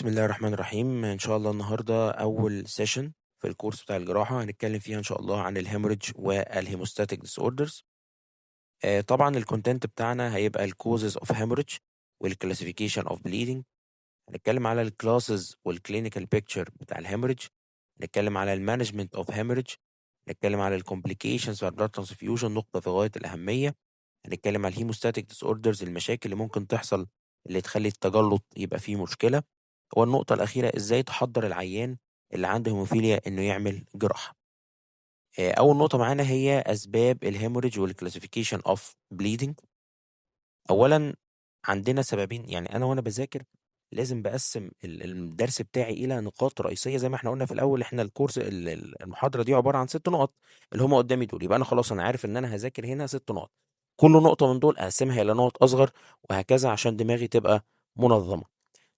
بسم الله الرحمن الرحيم. إن شاء الله النهاردة أول session في الكورس بتاع الجراحة هنتكلم فيها إن شاء الله عن ال hemorrhage وال hemostatic disorders. طبعا ال content بتاعنا هيبقى ال causes of hemorrhage وال classification of bleeding. هنتكلم على ال classes وال clinical picture بتاع ال hemorrhage، هنتكلم على ال management of hemorrhage، هنتكلم على ال complications بتاع ال blood transfusion، نقطة في غاية الأهمية. هنتكلم على ال hemostatic disorders، المشاكل اللي ممكن تحصل اللي تخلي التجلط يبقى فيه مشكلة. والنقطة الأخيرة إزاي تحضر العيان اللي عنده هيموفيليا إنه يعمل جراحة. أول نقطة معانا هي أسباب ال hemorrhage وال classification of bleeding. أولا عندنا سببين، يعني أنا وأنا بذاكر لازم بقسم الدرس بتاعي إلى نقاط رئيسية. زي ما احنا قلنا في الأول، احنا الكورس المحاضرة دي عبارة عن 6 نقط اللي هم قدامي دول، يبقى أنا خلاص أنا عارف إن أنا هذاكر هنا 6 نقط، كل نقطة من دول أقسمها إلى نقط أصغر وهكذا عشان دماغي تبقى منظمة.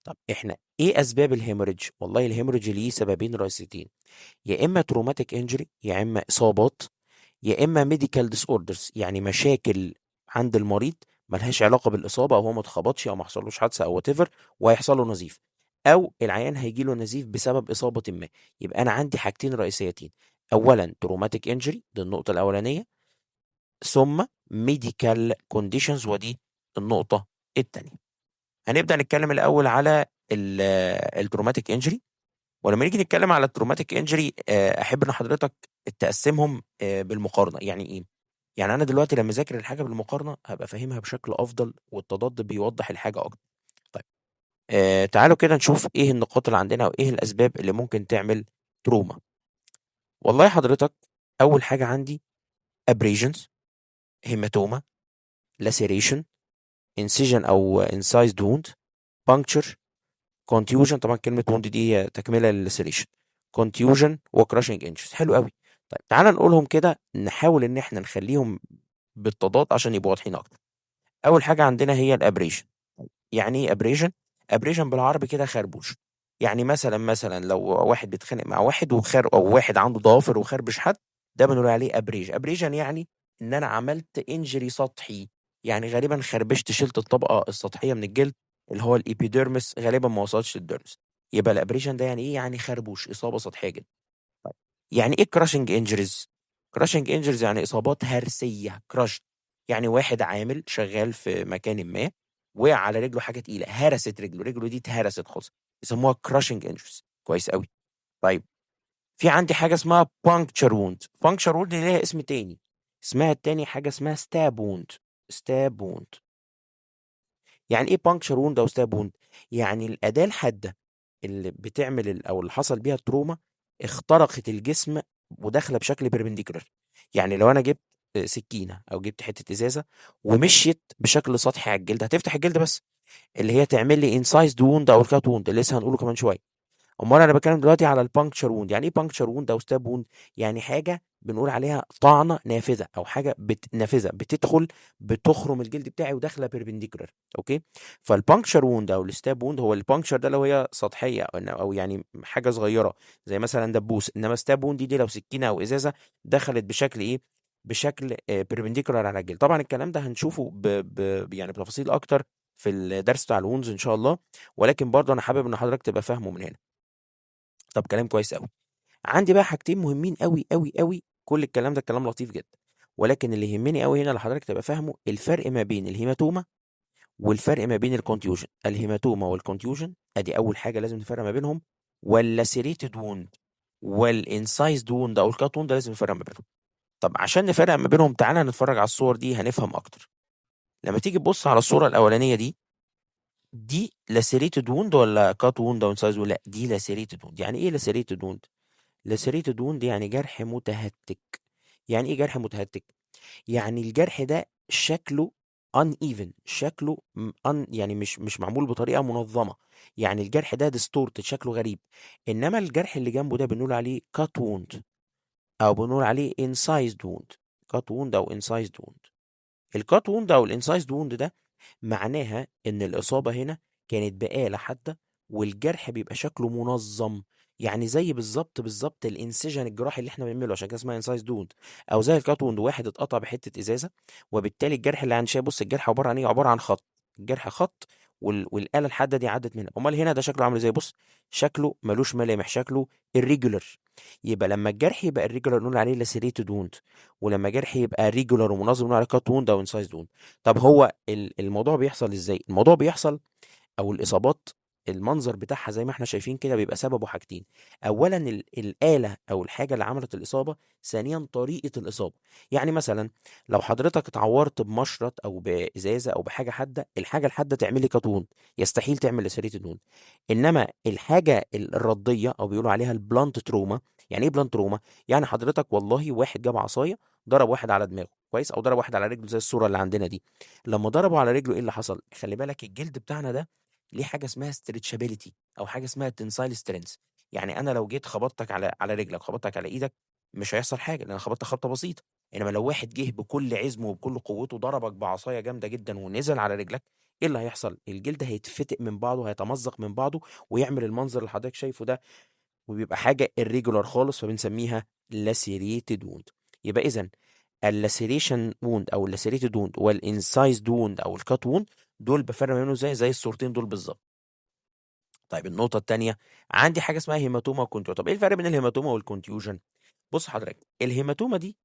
طب احنا ايه اسباب ال hemorrhage؟ والله ال hemorrhage ليه سببين رئيسيتين، يا اما traumatic injury، يا اما اصابات، يا اما medical disorders، يعني مشاكل عند المريض ملهاش علاقة بالاصابة، او هو ما اتخبطش او ما حصلوش حادثه او whatever وهيحصل له نزيف، او العيان هيجي له نزيف بسبب اصابه ما. يبقى انا عندي حاجتين رئيسيتين، اولا traumatic injury، دي النقطة الاولانية، ثم medical conditions ودي النقطة الثانية. هنبدا نتكلم الاول على ال traumatic injury. ولما نيجي نتكلم على ال traumatic injury، احب ان حضرتك تقسمهم بالمقارنة. يعني ايه؟ يعني انا دلوقتي لما اذاكر الحاجة بالمقارنة هبقى فاهمها بشكل افضل، والتضاد بيوضح الحاجة اكتر. طيب تعالوا كده نشوف ايه النقاط اللي عندنا وايه الاسباب اللي ممكن تعمل trauma. والله حضرتك اول حاجة عندي abrasions، hematoma، laceration، incision او incised wound، puncture، contusion. طبعا كلمة wound دي هي تكمله لل laceration، contusion و crushing injuries. حلو قوي. طيب تعالى نقولهم كده، نحاول ان احنا نخليهم بالتضاد عشان يبقوا واضحين اكتر. اول حاجة عندنا هي ال abrasion. يعني ايه abrasion؟ abrasion بالعربي كده خربوش. يعني مثلا لو واحد بيتخانق مع واحد وخر، او واحد عنده ضوافر وخربش حد، ده بنقول عليه abrasion. abrasion يعني ان انا عملت injury سطحي، يعني غالبا خربشت، شلت الطبقة السطحية من الجلد اللي هو ال epidermis، غالبا ما وصلتش لل dermis. يبقى ال abrasion ده يعني ايه؟ يعني خربوش، اصابه سطحية جدا. طيب يعني ايه crushing injuries؟ crushing injuries يعني اصابات هرسيه، crush يعني واحد عامل شغال في مكان ما وقع على رجله حاجة تقيلة، هرست رجله، رجله دي اتهرست خالص، يسموها crushing injuries. كويس قوي. طيب في عندي حاجة اسمها puncture wound. puncture wound ليها اسم تاني، اسمها التاني حاجة اسمها stab wound. stab wound يعني ايه puncture wound او stab wound؟ يعني الاداة الحادة اللي بتعمل او اللي حصل بيها ال trauma اخترقت الجسم وداخله بشكل perpendicular. يعني لو انا جبت سكينة او جبت حتة ازازة ومشيت بشكل سطحي على الجلد، هتفتح الجلد بس، اللي هي تعمل لي incised wound او ال cut wound اللي لسه هنقوله كمان شوية. امال انا بتكلم دلوقتي على ال puncture wound. يعني ايه puncture wound او stab wound؟ يعني حاجة بنقول عليها طعنه نافذة، او حاجة نافذة بتدخل بتخرم الجلد بتاعي وداخله perpendicular. okay، فال puncture wound او ال stab wound، هو ال puncture ده لو هي سطحية او يعني حاجة صغيرة زي مثلا دبوس، انما stab wound دي لو سكينة او ازازة دخلت بشكل ايه؟ بشكل perpendicular على الجلد. طبعا الكلام ده هنشوفه يعني بتفاصيل اكتر في الدرس بتاع ال wounds ان شاء الله، ولكن برضه انا حابب ان حضرتك تبقى فاهمه من هنا. طب كلام كويس قوي. عندي بقى حاجتين مهمين قوي قوي قوي. كل الكلام ده كلام لطيف جدا، ولكن اللي يهمني قوي هنا لحضرتك تبقى فاهمه الفرق ما بين ال hematoma والفرق ما بين ال contusion. ال hematoma وال contusion ادي اول حاجة لازم نفرق ما بينهم، وال lacerated wound وال incised wound او ال cut wound لازم نفرق ما بينهم. طب عشان نفرق ما بينهم تعالى نتفرج على الصور دي هنفهم اكتر. لما تيجي تبص على الصورة الاولانية دي، دي lacerated wound ولا cut wound او incised wound؟ لا، دي lacerated wound. يعني ايه lacerated wound؟ lacerated wound يعني جرح متهتك. يعني ايه جرح متهتك؟ يعني الجرح ده شكله uneven، شكله يعني مش معمول بطريقة منظمه، يعني الجرح ده distorted، شكله غريب. انما الجرح اللي جنبه ده بنقول عليه cut wound او بنقول عليه incised wound. cut wound او incised wound. ال cut wound او ال incised wound ده معناها ان الاصابة هنا كانت بآلة حادة، والجرح بيبقى شكله منظم، يعني زي بالظبط بالظبط ال incision الجراحي اللي احنا بنعمله، عشان كده اسمها incised wound. او زي ال cut wound، واحد اتقطع بحته ازازة، وبالتالي الجرح اللي عند شايف، بص الجرح عبارة عن ايه؟ عبارة عن خط، الجرح خط والاله الحادة دي عدت منها. امال هنا ده شكله عامل ازاي؟ بص شكله ملوش ملامح، شكله irregular. يبقى لما الجرح يبقى irregular نقول عليه lacerated wound، ولما جرح يبقى regular ومنظم نقول عليه cut wound او incised wound. طب هو الموضوع بيحصل ازاي؟ الموضوع بيحصل او الاصابات المنظر بتاعها زي ما احنا شايفين كده بيبقى سببه حاجتين: اولا الاله او الحاجة اللي عملت الاصابه، ثانيا طريقه الاصابة. يعني مثلا لو حضرتك اتعورت بمشرط او بازازه او بحاجة حاده، الحاجة الحادة تعمل لي cut wound، يستحيل تعمل lacerated wound. انما الحاجة الرديه او بيقولوا عليها ال blunt trauma. يعني ايه blunt trauma؟ يعني حضرتك والله واحد جاب عصاية ضرب واحد على دماغه، كويس، او ضرب واحد على رجله زي الصورة اللي عندنا دي. لما ضربه على رجله ايه اللي حصل؟ خلي بالك الجلد بتاعنا ده ليه حاجة اسمها stretchability او حاجة اسمها tensile strength. يعني انا لو جيت خبطتك على رجلك، خبطتك على ايدك، مش هيحصل حاجة لان انا خبطت خبطه بسيطة. انما لو واحد جه بكل عزمه وبكل قوته ضربك بعصاية جامدة جدا ونزل على رجلك، ايه اللي هيحصل؟ الجلد هيتفتق من بعضه، هيتمزق من بعضه، ويعمل المنظر اللي حضرتك شايفه ده، وبيبقى حاجة irregular خالص، فبنسميها lacerated wound. يبقى اذا ال laceration wound او ال lacerated wound وال incised wound او ال cut wound دول بفرق ما بينهم زي الصورتين دول بالظبط. طيب النقطة الثانية عندي حاجة اسمها hematoma و contusion. طب ايه الفرق بين ال hematoma وال contusion؟ بص حضرتك ال hematoma دي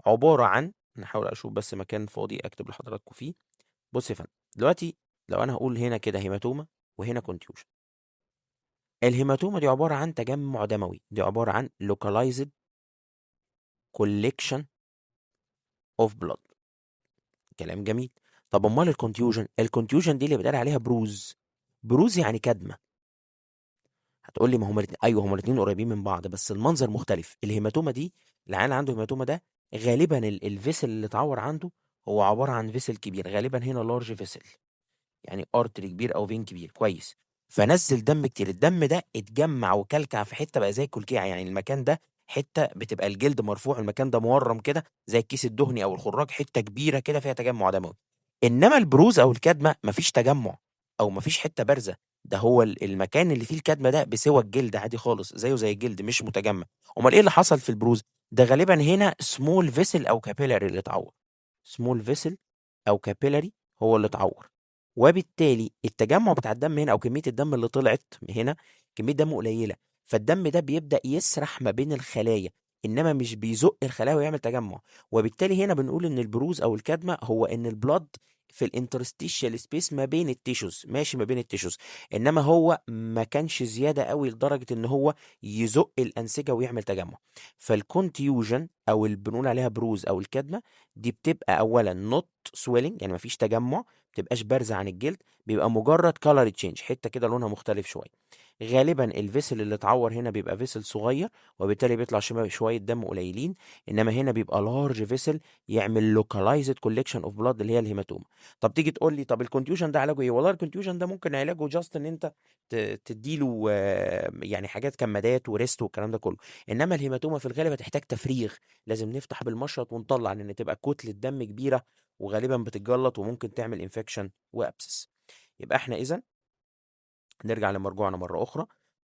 عبارة عن، نحاول اشوف بس مكان فاضي اكتب لحضراتكم فيه. بص يا فندم دلوقتي لو انا هقول هنا كده hematoma وهنا contusion، ال hematoma دي عبارة عن تجمع دموي، دي عبارة عن localized collection of blood. كلام جميل. طب امال ال contusion؟ ال contusion دي اللي بيتقال عليها bruise. bruise يعني كدمه. هتقول لي ما هما الاثنين، ايوه هما الاثنين قريبين من بعض بس المنظر مختلف. ال hematoma دي العيان عنده hematoma ده غالبا ال vessel اللي اتعور عنده هو عبارة عن vessel كبير، غالبا هنا large vessel، يعني artery كبير او vein كبير، كويس. فنزل دم كتير، الدم ده اتجمع وكلكع في حتة بقى زي الكلكيعه، يعني المكان ده حتة بتبقى الجلد مرفوع، المكان ده مورم كده زي الكيس الدهني او الخراج، حتة كبيرة كده فيها تجمع دموي. انما ال bruise او الكدمه مفيش تجمع او مفيش حتة بارزة، ده هو المكان اللي فيه الكدمه ده بسوى الجلد عادي خالص، زيه زي الجلد مش متجمع. امال ايه اللي حصل في ال bruise ده؟ غالبا هنا small vessel او capillary اللي اتعور، small vessel او capillary هو اللي اتعور، وبالتالي التجمع بتاع الدم هنا او كمية الدم اللي طلعت هنا كمية دم قليله، فالدم ده بيبدا يسرح ما بين الخلايا، انما مش بيزق الخلايا ويعمل تجمع. وبالتالي هنا بنقول ان ال bruise او الكدمه هو ان ال blood في ال interstitial space ما بين ال tissues، ماشي ما بين ال tissues، انما هو ما كانش زيادة قوي لدرجة ان هو يزق الانسجة ويعمل تجمع. فال contusion او اللي بنقول عليها bruise او الكدمه دي بتبقى اولا not swelling، يعني ما فيش تجمع، ما بتبقاش بارزة عن الجلد، بيبقى مجرد color change، حتة كده لونها مختلف شوية. غالبا ال vessel اللي اتعور هنا بيبقى vessel صغير، وبالتالي بيطلع شوية دم قليلين، انما هنا بيبقى large vessel يعمل localized collection of blood اللي هي ال hematoma. طب تيجي تقول لي طب ال contusion ده علاجه ايه؟ والله ال contusion ده ممكن علاجه just ان انت تديله يعني حاجات كمادات و rest والكلام ده كله. انما ال hematoma في الغالب هتحتاج تفريغ، لازم نفتح بالمشرط ونطلع، لان تبقى كتلة دم كبيرة وغالبا بتتجلط وممكن تعمل infection و abscess. يبقى احنا اذا نرجع لمرجوعنا مرة اخرى،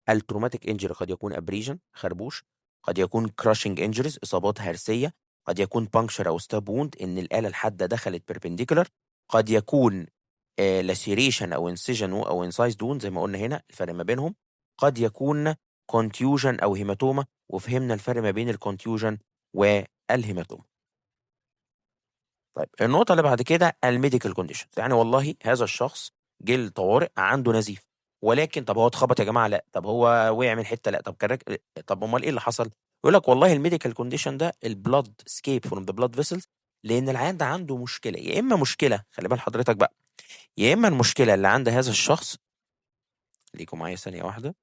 ال traumatic injury قد يكون abrasion خربوش، قد يكون crushing injuries اصابات هرسيه، قد يكون puncture او stab wound ان الاله الحادة دخلت perpendicular، قد يكون laceration او incision او incised wound زي ما قلنا هنا الفرق ما بينهم، قد يكون contusion او hematoma، وفهمنا الفرق ما بين ال contusion وال hematoma. طيب النقطة اللي بعد كده ال medical condition، يعني والله هذا الشخص جه الطوارئ عنده نزيف، ولكن طب هو اتخبط يا جماعة؟ لا. طب هو وقع من حتة؟ لا. طب كرك... طب امال ايه اللي حصل؟ يقول لك والله ال medical condition ده ال blood escape from the blood vessels، لان العيان ده عنده مشكلة، يا اما مشكلة، خلي بال حضرتك بقى، يا اما المشكلة اللي عند هذا الشخص، ليكم معايا ثانية واحدة،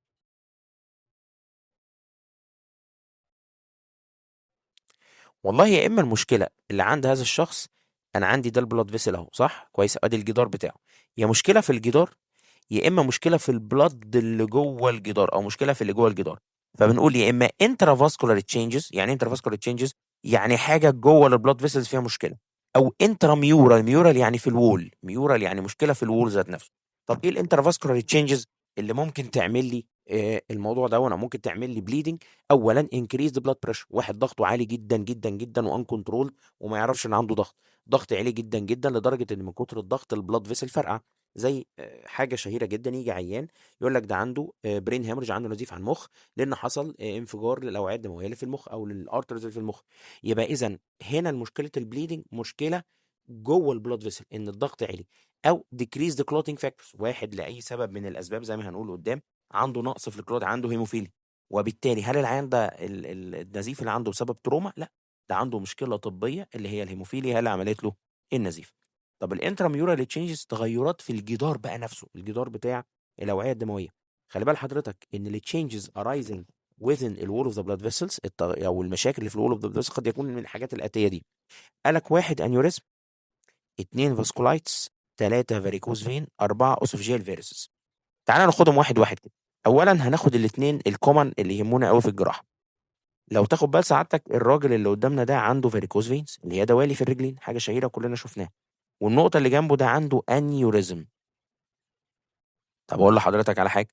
والله يا اما المشكلة اللي عند هذا الشخص، انا عندي ده ال blood vessel اهو، صح؟ كويس، ادي الجدار بتاعه، يا مشكلة في الجدار يا اما مشكلة في ال blood اللي جوه الجدار، او مشكلة في اللي جوه الجدار. فبنقول يا اما intravascular changes، يعني intravascular changes يعني حاجة جوه ال blood vessels فيها مشكلة، او intramural، mural يعني في ال wall، mural يعني مشكلة في ال wall ذات نفسه. طب ايه ال intravascular changes اللي ممكن تعمل لي الموضوع ده، وانا ممكن تعمل لي bleeding؟ اولا increase blood pressure، واحد ضغطه عالي جدا جدا جدا و uncontrolled وما يعرفش ان عنده ضغط، ضغط عالي جدا جدا لدرجة ان من كتر الضغط ال blood vessel فرقع. زي حاجة شهيرة جدا، يجي عيان يقول لك ده عنده brain hemorrhage، عنده نزيف على المخ لان حصل انفجار للاوعيه الدموية اللي في المخ او لل arteries اللي في المخ. يبقى اذا هنا مشكلة ال bleeding مشكلة جوه ال blood vessel، ان الضغط عالي، او decreased clotting factors، واحد لاي سبب من الاسباب زي ما هنقول قدام عنده نقص في ال clot، عنده هيموفيليا، وبالتالي هل العيان ده النزيف اللي عنده بسبب trauma؟ لا، ده عنده مشكلة طبية اللي هي الهيموفيليا هي اللي عملت له النزيف. طب ال intramural changes، تغيرات في الجدار بقى نفسه، الجدار بتاع الاوعية الدمويه. خلي بال حضرتك ان ال changes arising within ال wall of the blood vessels او المشاكل اللي في ال wall of the blood vessels قد يكون من الحاجات الاتية دي. قالك واحد aneurysm، اتنين vasculitis، تلاتة varicose vein، أربعة esophageal varices. تعالى ناخدهم واحد واحد كده. أولا هناخد الاتنين ال common اللي يهمونا قوي في الجراحة. لو تاخد بال سعادتك، الراجل اللي قدامنا ده عنده varicose veins اللي هي دوالي في الرجلين، حاجة شهيرة كلنا شفناها، والنقطة اللي جنبه ده عنده aneurysm. طب أقول لحضرتك على حاجة،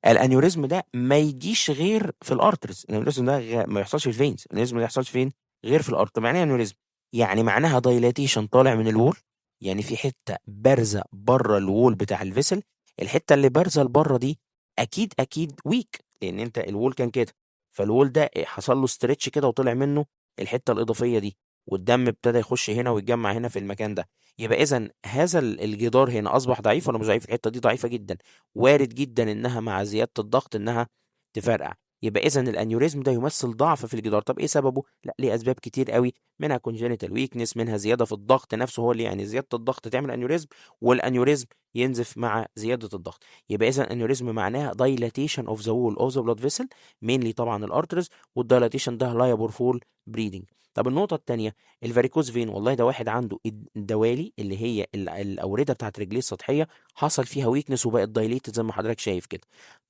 ال aneurysm ده ما يجيش غير في ال arteries، ال aneurysm ده ما يحصلش في ال veins، ال aneurysm ما يحصلش فين غير في ال artery. طب يعني ايه aneurysm؟ يعني معناها dilatation طالع من ال wall، يعني في حتة بارزة بره ال wall بتاع ال vessel. الحتة اللي بارزة لبره دي اكيد اكيد weak، لان انت ال wall كان كده، فال wall ده حصل له stretch كده وطلع منه الحتة الاضافية دي، والدم ابتدى يخش هنا ويتجمع هنا في المكان ده. يبقى اذا هذا الجدار هنا اصبح ضعيف ولا مش ضعيف؟ الحتة دي ضعيفة جدا، وارد جدا انها مع زيادة الضغط انها تفرقع. يبقى اذا ال aneurysm ده يمثل ضعف في الجدار. طب ايه سببه؟ لا، ليه اسباب كتير قوي، منها congenital weakness، منها زيادة في الضغط نفسه، هو اللي يعني زيادة الضغط تعمل aneurysm، وال aneurysm ينزف مع زيادة الضغط. يبقى اذا aneurysm معناها dilatation of the wall of the blood vessel، mainly طبعا ال arteries، وال dilatation ده liable for bleeding. طب النقطة الثانية ال varicose vein، والله ده واحد عنده الدوالي اللي هي الاورده بتاعت رجليه السطحية حصل فيها weakness وبقت dilated زي ما حضرتك شايف كده.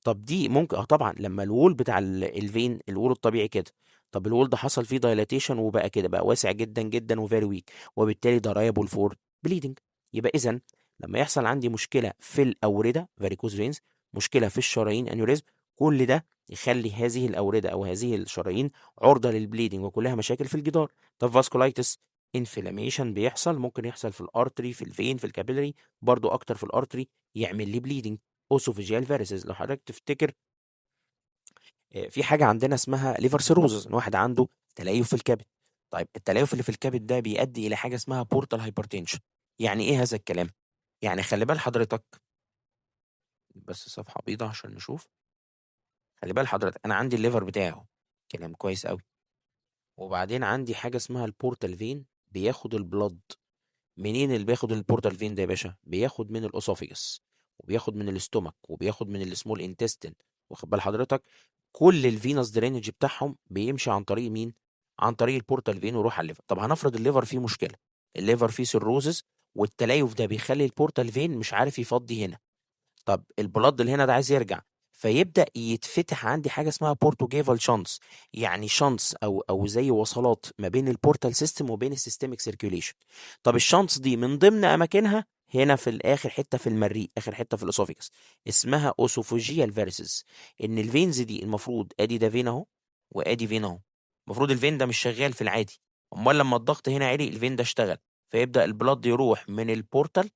طب دي ممكن طبعا لما ال wall بتاع ال vein، ال wall الطبيعي كده، طب ال wall ده حصل فيه dilatation وبقى كده، بقى واسع جدا جدا و very weak، وبالتالي ده liable for bleeding. يبقى اذا لما يحصل عندي مشكلة في الاورده varicose veins، مشكلة في الشرايين aneurysm، كل ده يخلي هذه الاورده او هذه الشرايين عرضه لل bleeding، وكلها مشاكل في الجدار. طب vasculitis، inflammation بيحصل، ممكن يحصل في ال artery، في ال vein، في ال capillary، برضو اكتر في ال artery يعمل لي bleeding. esophageal varices، لو حضرتك تفتكر في حاجة عندنا اسمها liver cirrhosis، ان واحد عنده تليف في الكبد. طيب التليف اللي في الكبد ده بيؤدي الى حاجة اسمها portal hypertension. يعني ايه هذا الكلام؟ يعني خلي بال حضرتك، بس صفحة بيضة عشان نشوف. خلي بال حضرتك، انا عندي ال liver بتاعي اهو، كلام كويس قوي، وبعدين عندي حاجة اسمها ال portal vein بياخد ال blood منين؟ اللي بياخد ال portal vein ده يا باشا بياخد من ال esophagus وبياخد من ال stomach وبياخد من ال small intestine، واخد بال حضرتك؟ كل ال venous drainage بتاعهم بيمشي عن طريق مين؟ عن طريق ال portal vein ويروح على ال liver. طب هنفرض ال liver فيه مشكله، ال liver فيه cirrhosis، والتليف ده بيخلي ال portal vein مش عارف يفضي هنا. طب ال blood اللي هنا ده عايز يرجع، فيبدا يتفتح عندي حاجة اسمها portocaval shunts، يعني shunts او زي وصلات ما بين ال portal system وبين ال systemic circulation. طب ال shunts دي من ضمن اماكنها هنا في الاخر حتة في المريء، اخر حتة في ال esophagus، اسمها esophageal varices. ان ال veins دي المفروض ادي ده vein اهو وادي vein اهو، المفروض ال vein ده مش شغال في العادي، امال لما الضغط هنا عالي ال vein ده اشتغل، فيبدا ال blood يروح من ال portal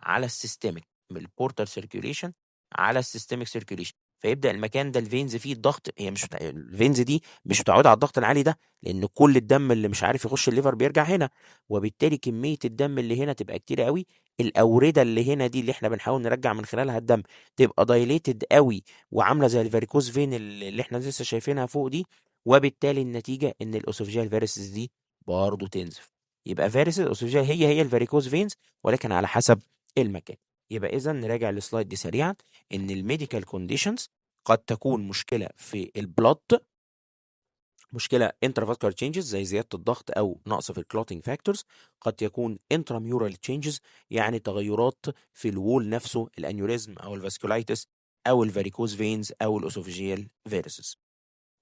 على ال systemic، من ال portal circulation على ال systemic circulation، فيبدا المكان ده ال veins فيه الضغط، هي مش ال veins دي مش متعوده على الضغط العالي ده، لان كل الدم اللي مش عارف يخش ال liver بيرجع هنا، وبالتالي كمية الدم اللي هنا تبقى كتير قوي. الاورده اللي هنا دي اللي احنا بنحاول نرجع من خلالها الدم تبقى dilated قوي وعامله زي ال varicose vein اللي احنا لسه شايفينها فوق دي، وبالتالي النتيجة ان ال esophageal varices دي برضه تنزف. يبقى varices esophageal هي هي ال varicose veins ولكن على حسب المكان. يبقى اذا نراجع ال slide دي سريعا، ان ال medical conditions قد تكون مشكلة في ال blood، مشكلة intravascular changes زي زيادة الضغط او نقص في ال clotting factors، قد يكون intramural changes يعني تغيرات في ال wall نفسه، ال aneurysm او ال vasculitis او ال varicose veins او ال esophageal varices.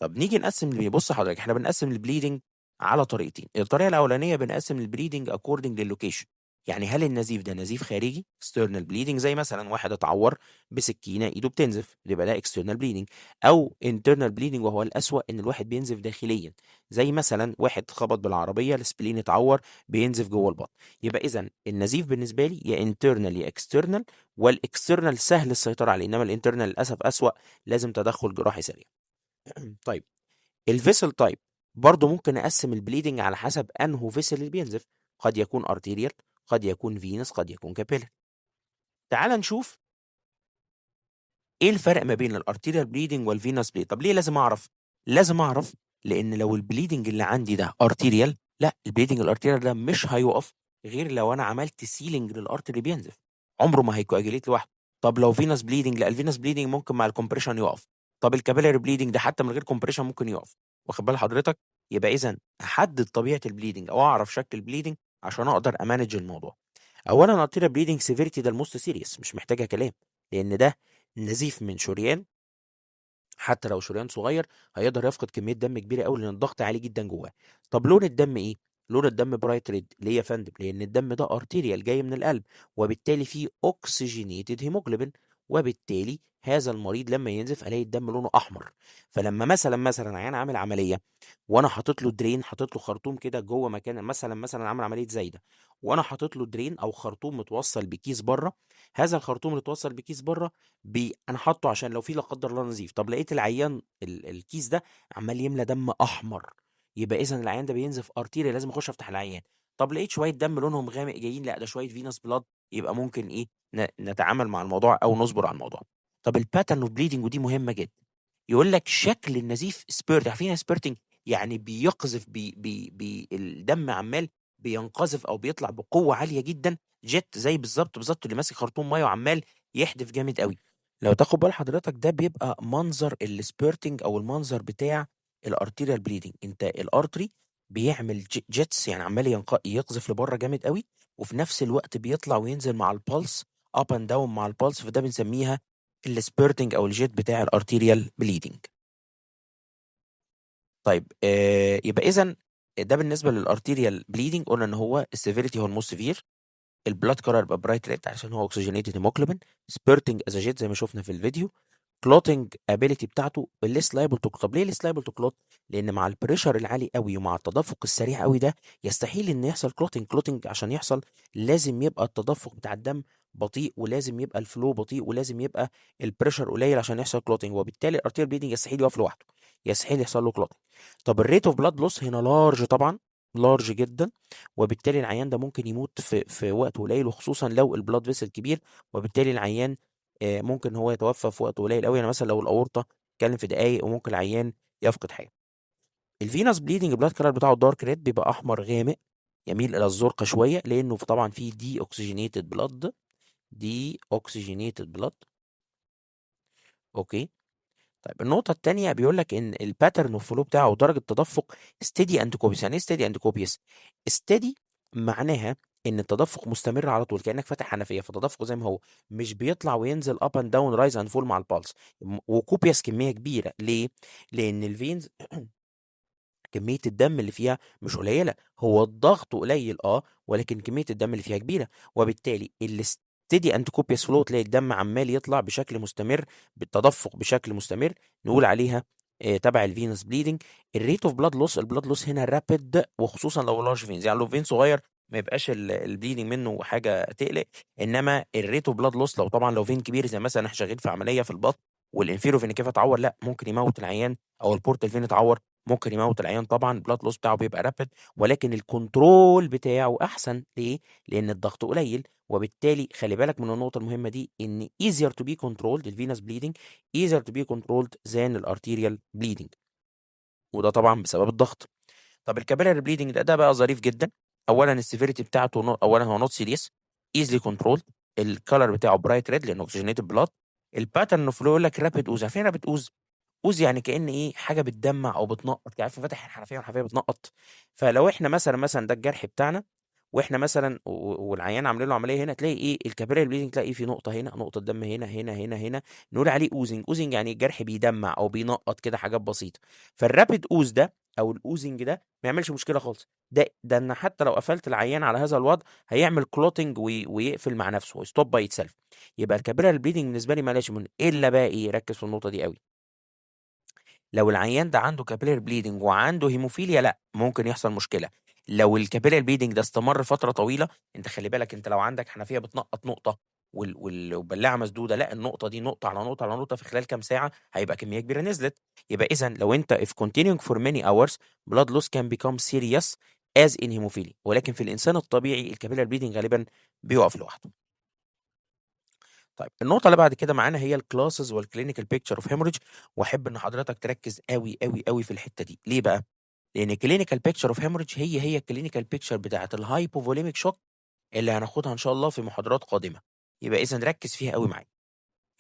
طب نيجي نقسم، بص حضرتك، احنا بنقسم ال bleeding على طريقتين. الطريقة الاولانية بنقسم ال bleeding according لل location. يعني هل النزيف ده نزيف خارجي external bleeding، زي مثلا واحد اتعور بسكينة ايده بتنزف، يبقى ده external bleeding، او internal bleeding وهو الأسوأ، ان الواحد بينزف داخليا، زي مثلا واحد خبط بالعربية ال spleen اتعور بينزف جوه البطن. يبقى اذا النزيف بالنسبة لي يا internal يا external، وال external سهل السيطرة عليه، انما ال internal للاسف اسوأ، لازم تدخل جراحي سريع. طيب، ال vessel type برضو ممكن اقسم ال bleeding على حسب انهو vessel اللي بينزف، قد يكون arterial، قد يكون venous، قد يكون capillary. تعال نشوف ايه الفرق ما بين ال arterial bleeding وال venous bleeding. طب ليه لازم اعرف؟ لازم اعرف لان لو ال bleeding اللي عندي ده arterial، لا، ال bleeding ال arterial ده مش هيقف غير لو انا عملت sealing لل artery اللي بينزف، عمره ما هي coagulate لوحده. طب لو venous bleeding، لا، ال venous bleeding ممكن مع ال compression يقف. طب ال capillary bleeding ده حتى من غير compression ممكن يقف، واخد بال حضرتك؟ يبقى اذا احدد طبيعة ال bleeding او اعرف شكل ال bleeding عشان اقدر ا manage الموضوع. اولا arterial bleeding severity ده ال most serious، مش محتاجه كلام، لان ده نزيف من شريان، حتى لو شريان صغير هيقدر يفقد كمية دم كبيرة قوي لان الضغط عالي جدا جواه. طب لون الدم ايه؟ لون الدم bright red. ليه يا فندم؟ لان الدم ده arterial جاي من القلب، وبالتالي فيه oxygenated hemoglobin، وبالتالي هذا المريض لما ينزف الاقي الدم لونه احمر. فلما مثلا عيان عامل عملية وانا حاطط له drain، حاطط له خرطوم كده جوه مكان، مثلا عامل عملية زايدة وانا حاطط له drain او خرطوم متوصل بكيس بره، هذا الخرطوم اللي اتوصل بكيس بره انا حاطه عشان لو في لا قدر الله نزيف. طب لقيت العيان الكيس ده عمال يملى دم احمر، يبقى اذا العيان ده بينزف arterial، لازم اخش افتح العيان. طب لقيت شوية دم لونهم غامق جايين، لا، ده شوية venous blood، يبقى ممكن ايه نتعامل مع الموضوع او نصبر على الموضوع. طب ال pattern of bleeding، ودي مهمة جدا، يقول لك شكل النزيف spurt. عارفين spurting؟ يعني بيقذف، بي بي بي الدم عمال بينقذف او بيطلع بقوة عالية جدا، jet، زي بالظبط بالظبط اللي ماسك خرطوم مية وعمال يحدف جامد قوي. لو تاخد بال حضرتك ده بيبقى منظر ال spurting او المنظر بتاع ال arterial bleeding. انت ال artery بيعمل jets، يعني عمال يقذف لبره جامد قوي، وفي نفس الوقت بيطلع وينزل مع ال pulse، up and down مع ال pulse، فده بنسميها ال spurting او ال jet بتاع ال arterial bleeding. طيب، يبقى اذا ده بالنسبة لل arterial bleeding، قلنا ان هو ال severity هو ال most severe، ال blood color يبقى bright red عشان هو oxygenated hemoglobin، spurting as jet زي ما شفنا في الفيديو، clotting ability بتاعته less liable to. طب ليه less liable to clot؟ لان مع ال pressure العالي قوي ومع التدفق السريع قوي ده يستحيل ان يحصل clotting. clotting عشان يحصل لازم يبقى التدفق بتاع الدم بطيء، ولازم يبقى ال flow بطيء، ولازم يبقى ال pressure قليل عشان يحصل clotting، وبالتالي ال arterial bleeding يستحيل يقف لوحده، يستحيل يحصل له clotting. طب ال rate of blood loss هنا large، طبعا large جدا، وبالتالي العيان ده ممكن يموت في وقت قليل، وخصوصا لو ال blood vessel كبير، وبالتالي العيان ممكن هو يتوفى في وقت قليل قوي. يعني مثلا لو الاورطه اتكلم في دقايق وممكن العيان يفقد حياته. ال venous bleeding blood color بتاعه dark red، بيبقى احمر غامق يميل الى الزرقه شويه، لانه طبعا فيه deoxygenated blood، deoxygenated blood، okay. طيب، النقطة التانية بيقول لك إن ال pattern of flow بتاعه درجة تدفق steady and copious. يعني إيه steady and copious؟ steady معناها إن التدفق مستمر على طول، كأنك فاتح حنفية، فتدفقه زي ما هو، مش بيطلع وينزل up and down، rise and fall مع ال pulse. و copious كمية كبيرة، ليه؟ لأن ال veins كمية الدم اللي فيها مش قليلة، هو الضغط قليل ولكن كمية الدم اللي فيها كبيرة، وبالتالي ال steady and copious flow تلاقي الدم عمال يطلع بشكل مستمر، بالتدفق بشكل مستمر، نقول عليها تبع ال venous bleeding. ال rate of blood loss، ال blood loss هنا rapid، وخصوصا لو large veins، يعني لو vein صغير ما يبقاش ال bleeding منه حاجة تقلق، انما ال rate of blood loss لو طبعا لو vein كبير، زي مثلا احنا شغالين في عملية في البطن وال inferior vena cava اتعور، لا، ممكن يموت العيان، او ال portal vein اتعور ممكن يموت العيان. طبعا ال blood loss بتاعه بيبقى rapid، ولكن ال control بتاعه احسن. ليه؟ لان الضغط قليل، وبالتالي خلي بالك من النقطة المهمة دي، ان easier to be controlled، ال venous bleeding easier to be controlled than ال arterial bleeding، وده طبعا بسبب الضغط. طب ال capillary bleeding ده بقى ظريف جدا. اولا ال severity بتاعته، اولا هو not serious، easily controlled، ال color بتاعه bright red لانه oxygenated blood. ال pattern flow يقول لك rapid ooze. عارفين rapid ooze؟ ooze يعني كأن ايه؟ حاجة بتدمع او بتنقط، عارف فاتح الحنفية والحنفية بتنقط. فلو احنا مثلا ده الجرح بتاعنا، واحنا مثلا والعيان عاملين له عملية هنا، تلاقي ايه؟ ال capillary bleeding تلاقي في نقطة هنا، نقطة دم هنا هنا هنا هنا، نقول عليه oozing. oozing يعني الجرح بيدمع او بينقط كده حاجات بسيطه. فال rapid ooze ده او ال oozing ده ما يعملش مشكلة خالص. ده ان حتى لو قفلت العيان على هذا الوضع هيعمل clotting ويقفل مع نفسه و stop by itself. يبقى ال capillary bleeding بالنسبة لي مالهاش من الا بقى ايه؟ ركز في النقطة دي قوي. لو العيان ده عنده capillary bleeding وعنده هيموفيليا، لا، ممكن يحصل مشكله. لو ال capillary bleeding ده استمر فترة طويله، انت خلي بالك، انت لو عندك حنفية بتنقط نقطة والبلاعه مسدوده، لا، النقطة دي نقطة على نقطة على نقطه، في خلال كام ساعة هيبقى كمية كبيرة نزلت. يبقى اذا لو انت if continuing for many hours، blood loss can become serious as in hemophilia. ولكن في الانسان الطبيعي ال capillary bleeding غالبا بيقف لوحده. طيب، النقطة اللي بعد كده معانا هي ال classes وال clinical picture of hemorrhage، واحب ان حضرتك تركز قوي قوي قوي في الحتة دي. ليه بقى؟ لان clinical picture of hemorrhage هي هي ال clinical picture بتاعة ال hypovolemic shock اللي هناخدها ان شاء الله في محاضرات قادمة. يبقى اذا ركز فيها قوي معايا.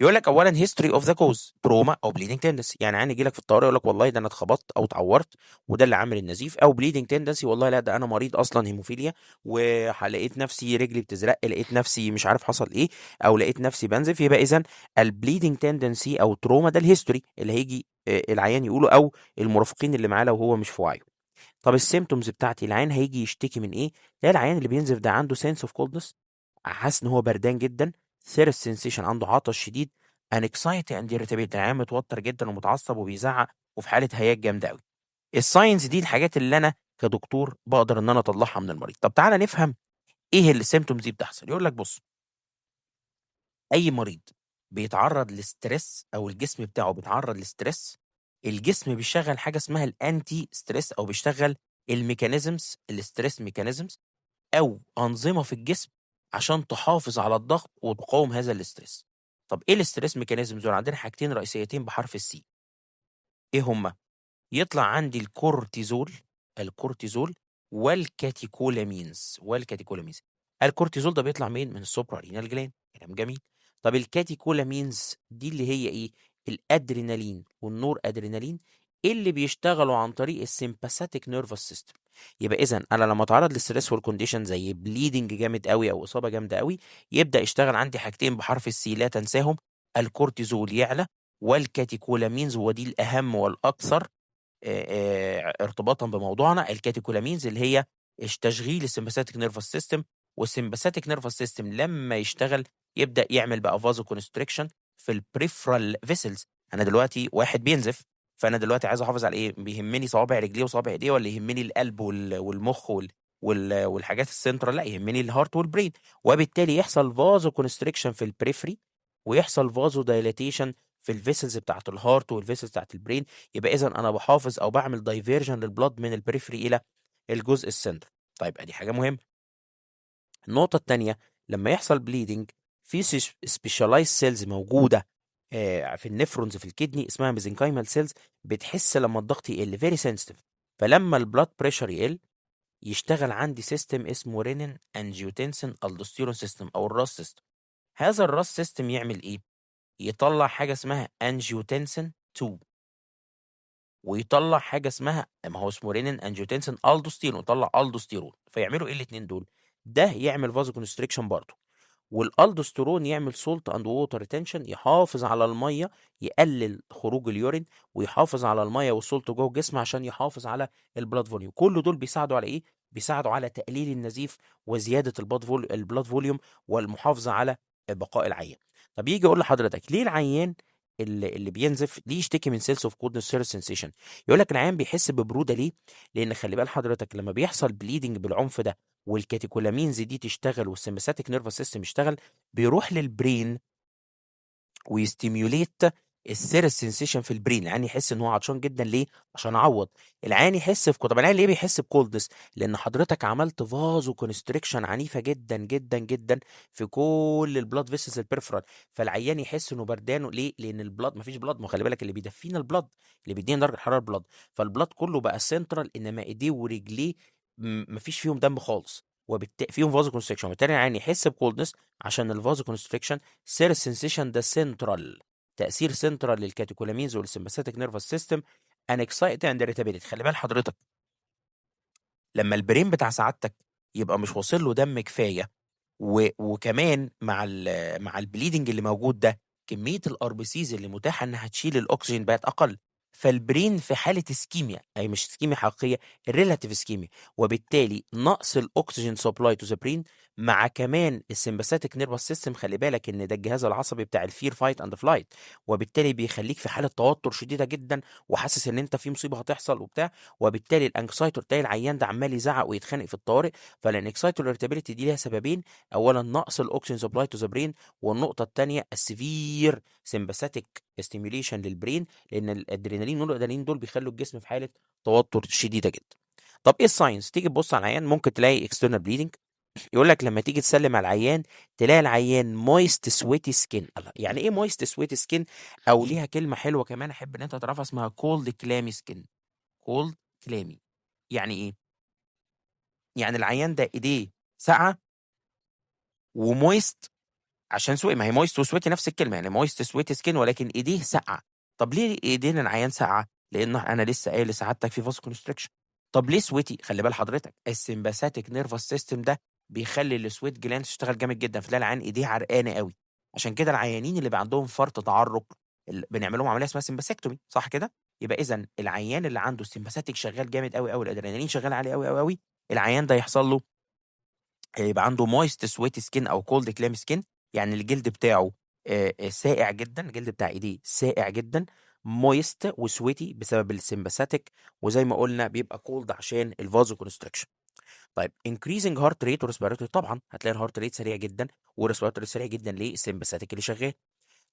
يقول لك اولا history of the cause، trauma او bleeding tendency. يعني عيان يجي لك في الطوارئ يقول لك والله ده انا اتخبطت او اتعورت وده اللي عامل النزيف، او bleeding tendency، والله لا ده انا مريض اصلا هيموفيليا ولقيت نفسي رجلي بتزرق، لقيت نفسي مش عارف حصل ايه، او لقيت نفسي بنزف. يبقى اذا ال bleeding tendency او trauma ده ال history اللي هيجي العيان يقوله او المرافقين اللي معاه لو هو مش في وعيه. طب ال symptoms بتاعتي، العيان هيجي يشتكي من ايه؟ لا، العيان اللي بينزف ده عنده sense of coldness، حاسس ان هو بردان جدا، thirst sensation، عنده عطش شديد، anxiety and irritability، العيان متوتر جدا ومتعصب وبيزعق وفي حاله هياج جامدة قوي. ال signs دي الحاجات اللي انا كدكتور بقدر ان انا اطلعها من المريض. طب تعالى نفهم ايه ال symptoms دي بتحصل. يقول لك بص، اي مريض بيتعرض ل stress او الجسم بتاعه بيتعرض ل stress، الجسم بيشغل حاجة اسمها ال anti stress، او بيشتغل ال mechanisms، ال stress mechanisms، او انظمة في الجسم عشان تحافظ على الضغط وتقاوم هذا ال stress. طب ايه ال stress mechanisms دول؟ عندنا حاجتين رئيسيتين بحرف ال C. ايه هما؟ يطلع عندي الكورتيزول، الكورتيزول وال catecholamines، وال catecholamines. الكورتيزول ده بيطلع مين؟ من ال suprarenal gland، كلام جميل. طب ال catecholamines دي اللي هي ايه؟ الادرينالين والنور ادرينالين اللي بيشتغلوا عن طريق ال sympathetic nervous system. يبقى اذا انا لما اتعرض لل stressful condition زي bleeding جامد قوي او اصابه جامدة قوي، يبدا يشتغل عندي حاجتين بحرف ال C لا تنساهم: الكورتيزول يعلى وال catecholamines، ودي الاهم والاكثر ارتباطا بموضوعنا، ال catecholamines اللي هي تشغيل ال sympathetic nervous system. وال sympathetic nervous system لما يشتغل يبدا يعمل بقى vasoconstriction في ال peripheral vessels. انا دلوقتي واحد بينزف، فانا دلوقتي عايز احافظ على ايه؟ بيهمني صوابع رجليه وصوابع ايديه ولا يهمني القلب والمخ والحاجات السنترال؟ لا، يهمني ال heart وال brain. وبالتالي يحصل vasoconstriction في ال periphery ويحصل vasodilatation في ال vessels بتاعت ال heart وال vessels بتاعت ال brain. يبقى اذا انا بحافظ او بعمل diversion لل blood من ال periphery الى الجزء السنتر. طيب، ادي حاجة مهمه. النقطة الثانيه، لما يحصل bleeding في specialized cells موجودة في ال nephrons في ال kidney اسمها mesenchymal cells، بتحس لما الضغط يقل، very sensitive. فلما ال blood pressure يقل يشتغل عندي system اسمه renin angiotensin aldosterone system او ال RAAS system. هذا ال RAAS system يعمل ايه؟ يطلع حاجة اسمها angiotensin 2 ويطلع حاجة اسمها، ما هو اسمه renin angiotensin aldosterone، يطلع الدوستيرون. فيعملوا ايه الاثنين دول؟ ده يعمل vasoconstriction برضه، والالدوستيرون يعمل salt and water retention، يحافظ على الميه، يقلل خروج ال urine ويحافظ على المية وال salt جوه الجسم عشان يحافظ على ال blood volume. كل دول بيساعدوا على ايه؟ بيساعدوا على تقليل النزيف وزيادة ال blood volume والمحافظة على بقاء العيان. طب يجي يقول لحضرتك ليه العيان اللي بينزف ليه يشتكي من sense of coldness، thirst sensation؟ يقول لك العيان بيحس ببروده ليه؟ لان خلي بال حضرتك، لما بيحصل bleeding بالعنف ده وال catecholamines دي تشتغل وال sympathetic nervous system يشتغل، بيروح لل brain وي stimulate ال thirst sensation في ال brain. العيان يحس ان هو عطشان جدا. ليه؟ عشان اعوض. العيان يحس في، طب العيان ليه بيحس ب coldness؟ لان حضرتك عملت vasoconstriction عنيفة جدا جدا جدا في كل ال blood vessels ال peripheral، فالعيان يحس انه بردان. ليه؟ لان ال blood، مفيش blood. ما خلي بالك، اللي بيدفينا ال blood، اللي بيدينا درجه حرارة ال blood. فال blood كله بقى سنترال، انما ايديه ورجليه مفيش فيهم دم خالص، وبالتالي فيهم vasoconstriction، وبالتالي العيان يحس ب coldness عشان ال vasoconstriction. thirst sensation ده سنترال، تاثير central لل catecholamines وال sympathetic nervous system. anxiety and irritability، خلي بال حضرتك، لما ال brain بتاع سعادتك يبقى مش واصل له دم كفاية وكمان مع ال bleeding اللي موجود ده، كمية ال RBCs اللي متاحة انها تشيل الاكسجين بقت اقل. فال brain في حاله ischemia، اي مش ischemia حقيقيه، relative ischemia، وبالتالي نقص ال oxygen supply to the brain مع كمان ال sympathetic nervous system. خلي بالك ان ده الجهاز العصبي بتاع ال fear fight and flight، وبالتالي بيخليك في حاله توتر شديدة جدا وحاسس ان انت في مصيبة هتحصل وبتاع، وبالتالي ال anxiety، تلاقي العيان ده عمال يزعق ويتخانق في الطوارئ. فال anxiety وال irritability دي ليها سببين، اولا نقص ال oxygen supply to the brain، والنقطة الثانية ال severe sympathetic stimulation لل brain، لان الادرينالين والادرينالين دول بيخلوا الجسم في حاله توتر شديدة جدا. طب ايه ال signs؟ تيجي تبص على العيان ممكن تلاقي external bleeding. يقول لك لما تيجي تسلم على العيان تلاقي العيان moist sweaty skin. الله، يعني ايه moist sweaty skin؟ او ليها كلمة حلوة كمان احب ان انت تعرفها اسمها cold clammy skin. cold clammy يعني ايه؟ يعني العيان ده ايديه ساقعه و moist عشان sweaty، ما هي moist و sweaty نفس الكلمه، يعني moist sweaty skin ولكن ايديه ساقعه. طب ليه ايدين العيان ساقعه؟ لان انا لسه قايل لسعادتك في vasoconstriction. طب ليه sweaty؟ خلي بال حضرتك ال sympathetic nervous system ده بيخلي ال sweat gland تشتغل جامد جدا، فتلاقي العيان ايديه عرقانه قوي. عشان كده العيانين اللي بقى عندهم فرط تعرق بنعمل لهم عملية اسمها sympathectomy، صح كده؟ يبقى اذا العيان اللي عنده ال sympathetic شغال جامد قوي قوي، الادرينالين شغال عالي قوي قوي قوي، العيان ده يحصل له يبقى عنده moist sweaty skin او cold clammy skin، يعني الجلد بتاعه ساقع جدا، الجلد بتاع ايديه ساقع جدا، moist و sweaty بسبب ال sympathetic، وزي ما قلنا بيبقى cold عشان ال vasoconstriction. طيب increasing heart rate و respiratory، طبعا هتلاقي ال heart rate سريع جدا وال respiratory سريع جدا، ليه؟ ال sympathetic اللي شغال.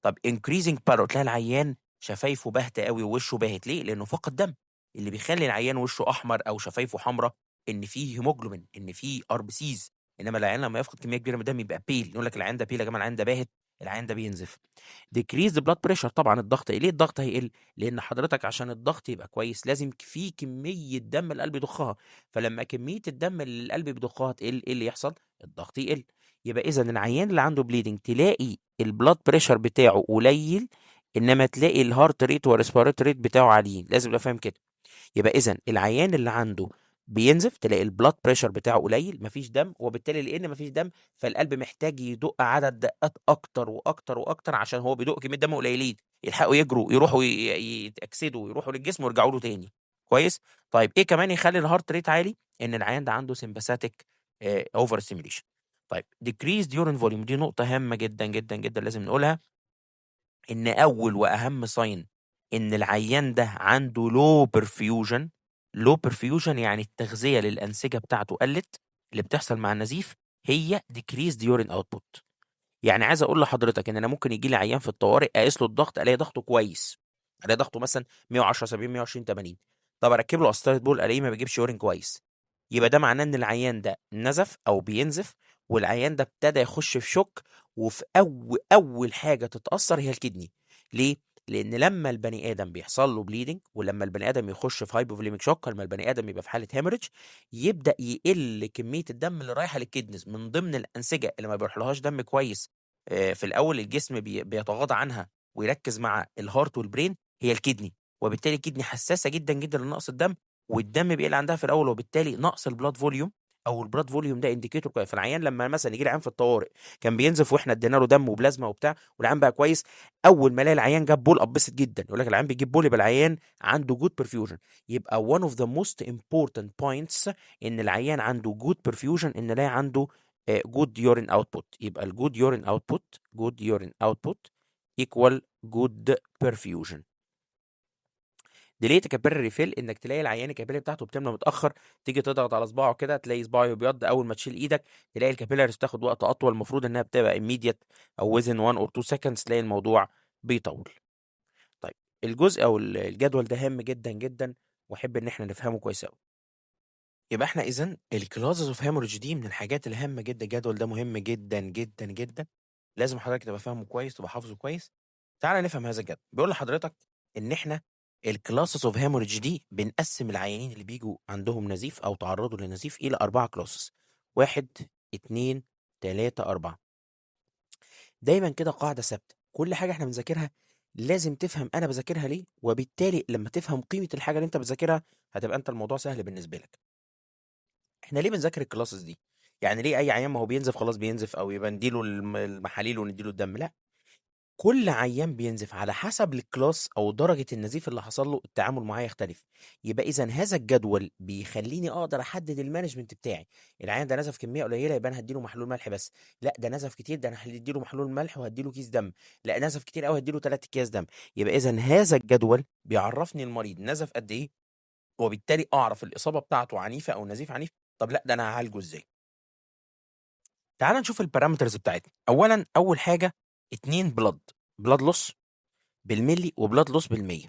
طب increasing pallor، تلاقي العيان شفايفه باهته قوي ووشه باهت، ليه؟ لانه فقد دم. اللي بيخلي العيان وشه احمر او شفايفه حمراء ان فيه هيموجلوبين، ان فيه RBCs، انما العيان لما يفقد كمية كبيرة من الدم يبقى pale، نقول لك العيان ده pale يا جماعة، العيان ده باهت، العيان ده بينزف. decrease blood pressure، طبعا الضغط. ليه الضغط هيقل؟ لان حضرتك عشان الضغط يبقى كويس لازم في كمية دم القلب يضخها، فلما كمية الدم اللي القلب بيضخها تقل ايه اللي يحصل؟ الضغط يقل. يبقى اذا العيان اللي عنده bleeding تلاقي ال blood pressure بتاعه قليل، انما تلاقي ال heart rate وال respiratory rate بتاعه عاليين، لازم تبقى فاهم كده. يبقى اذا العيان اللي عنده بينزف تلاقي ال blood pressure بتاعه قليل، مفيش دم، وبالتالي لان مفيش دم فالقلب محتاج يدق عدد دقات اكتر واكتر واكتر، عشان هو بيدق كمية دم قليلين يلحقوا يجروا يروحوا يتاكسدوا ويروحوا للجسم ويرجعوا له تاني. كويس؟ طيب ايه كمان يخلي ال heart rate عالي؟ ان العيان ده عنده sympathetic over stimulation. طيب decreased urine volume، دي نقطة هامة جدا جدا جدا لازم نقولها، ان اول واهم sign ان العيان ده عنده low perfusion. low perfusion يعني التغذية للانسجه بتاعته قلت، اللي بتحصل مع النزيف هي decreased urine output. يعني عايز اقول لحضرتك ان انا ممكن يجي لي عيان في الطوارئ اقيس له الضغط الاقي ضغطه كويس، الاقي ضغطه مثلا 110 70 120 80، طب اركب له قسطره بول الاقيه ما بيجيبش urine كويس، يبقى ده معناه ان العيان ده نزف او بينزف، والعيان ده ابتدى يخش في shock، وفي اول حاجة تتاثر هي ال kidney. ليه؟ لان لما البني ادم بيحصل له bleeding، ولما البني ادم يخش في hypovolemic shock، لما البني ادم يبقى في حاله hemorrhage، يبدا يقل كمية الدم اللي رايحة لل kidneys. من ضمن الانسجة اللي ما بيروحلهاش دم كويس في الاول الجسم بيتغاضى عنها ويركز مع ال heart وال brain هي ال kidney، وبالتالي ال kidney حساسة جدا جدا لنقص الدم، والدم بيقل عندها في الاول، وبالتالي نقص ال blood volume او ال blood volume ده indicator كويس. فالعيان لما مثلا يجي لي عيان في الطوارئ كان بينزف واحنا ادينا له دم وبلازما وبتاع والعيان بقى كويس، اول ما الاقي العيان جاب بول اتبسط جدا، يقول لك العيان بيجيب بول يبقى العيان عنده good perfusion. يبقى one of the most important points ان العيان عنده good perfusion، ان الاقي عنده good urine output. يبقى ال good urine output، good urine output equal good perfusion. delayed capillary refill، انك تلاقي العيان ال capillary بتاعته بتملى متاخر، تيجي تضغط على صباعه كده تلاقي صباعه يبيض، اول ما تشيل ايدك تلاقي ال capillaries بتاخد وقت اطول، المفروض انها بتبقى immediate او within 1 or 2 seconds، تلاقي الموضوع بيطول. طيب الجزء او الجدول ده هام جدا جدا، واحب ان احنا نفهمه كويس قوي. يبقى احنا اذا ال classes of hemorrhage دي من الحاجات الهامة جدا، الجدول ده مهم جدا جدا جدا، لازم حضرتك تبقى فاهمه كويس، تبقى حافظه كويس. تعالى نفهم هذا الجدول. بيقول لحضرتك ان احنا ال classes of hemorrhage دي بنقسم العيانين اللي بيجوا عندهم نزيف او تعرضوا لنزيف الى 4 classes، 1 2 3 4. دايما كده قاعدة ثابتة، كل حاجة احنا بنذاكرها لازم تفهم انا بذاكرها ليه، وبالتالي لما تفهم قيمة الحاجة اللي انت بتذاكرها هتبقى انت الموضوع سهل بالنسبة لك. احنا ليه بنذاكر ال classes دي؟ يعني ليه اي عيان ما هو بينزف خلاص بينزف، او يبقى نديله المحاليل ونديله الدم؟ لا، كل عيان بينزف على حسب ال class او درجه النزيف اللي حصل له التعامل معاه يختلف. يبقى اذا هذا الجدول بيخليني اقدر احدد ال management بتاعي. العيان ده نزف كمية قليله يبقى انا هديله محلول ملح بس، لا ده نزف كتير ده انا هديله محلول ملح وهديله كيس دم، لا نزف كتير قوي هديله 3 اكياس دم. يبقى اذا هذا الجدول بيعرفني المريض نزف قد ايه، وبالتالي اعرف الاصابة بتاعته عنيفة او نزيف عنيف، طب لا ده انا هعالجه ازاي. تعال نشوف ال parameters بتاعتنا. اولا اول حاجة 2 blood loss بالملي و blood loss بالمية.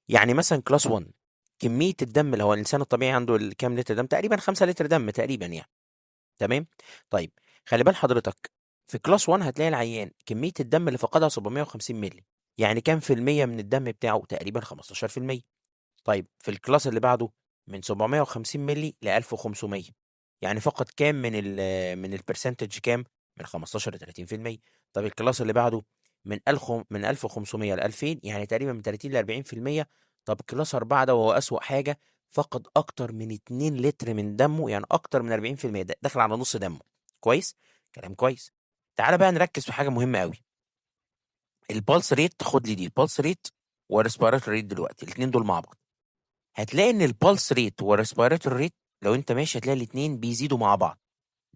يعني مثلا class 1 كمية الدم اللي هو الانسان الطبيعي عنده كام لتر دم؟ تقريبا 5 لتر دم تقريبا يعني، تمام. طيب خلي بال حضرتك في class 1 هتلاقي العيان كمية الدم اللي فقدها 750 ملي، يعني كام في المية من الدم بتاعه؟ تقريبا 15%. طيب في ال class اللي بعده من 750 ملي ل 1500، يعني فقد كام من ال percentage؟ كام؟ من 15 ل 30%. طب ال class اللي بعده من 1500 ل 2000، يعني تقريبا من 30 ل 40%. طب class 4 ده وهو أسوأ حاجة، فقد أكتر من 2 لتر من دمه، يعني أكتر من 40%، ده داخل على نص دمه. كويس؟ كلام كويس. تعالى بقى نركز في حاجة مهمة قوي، ال pulse rate. خد لي دي ال pulse rate وال respiratory rate دلوقتي، الاثنين دول مع بعض. هتلاقي ان ال pulse rate وال respiratory rate لو انت ماشي هتلاقي الاثنين بيزيدوا مع بعض،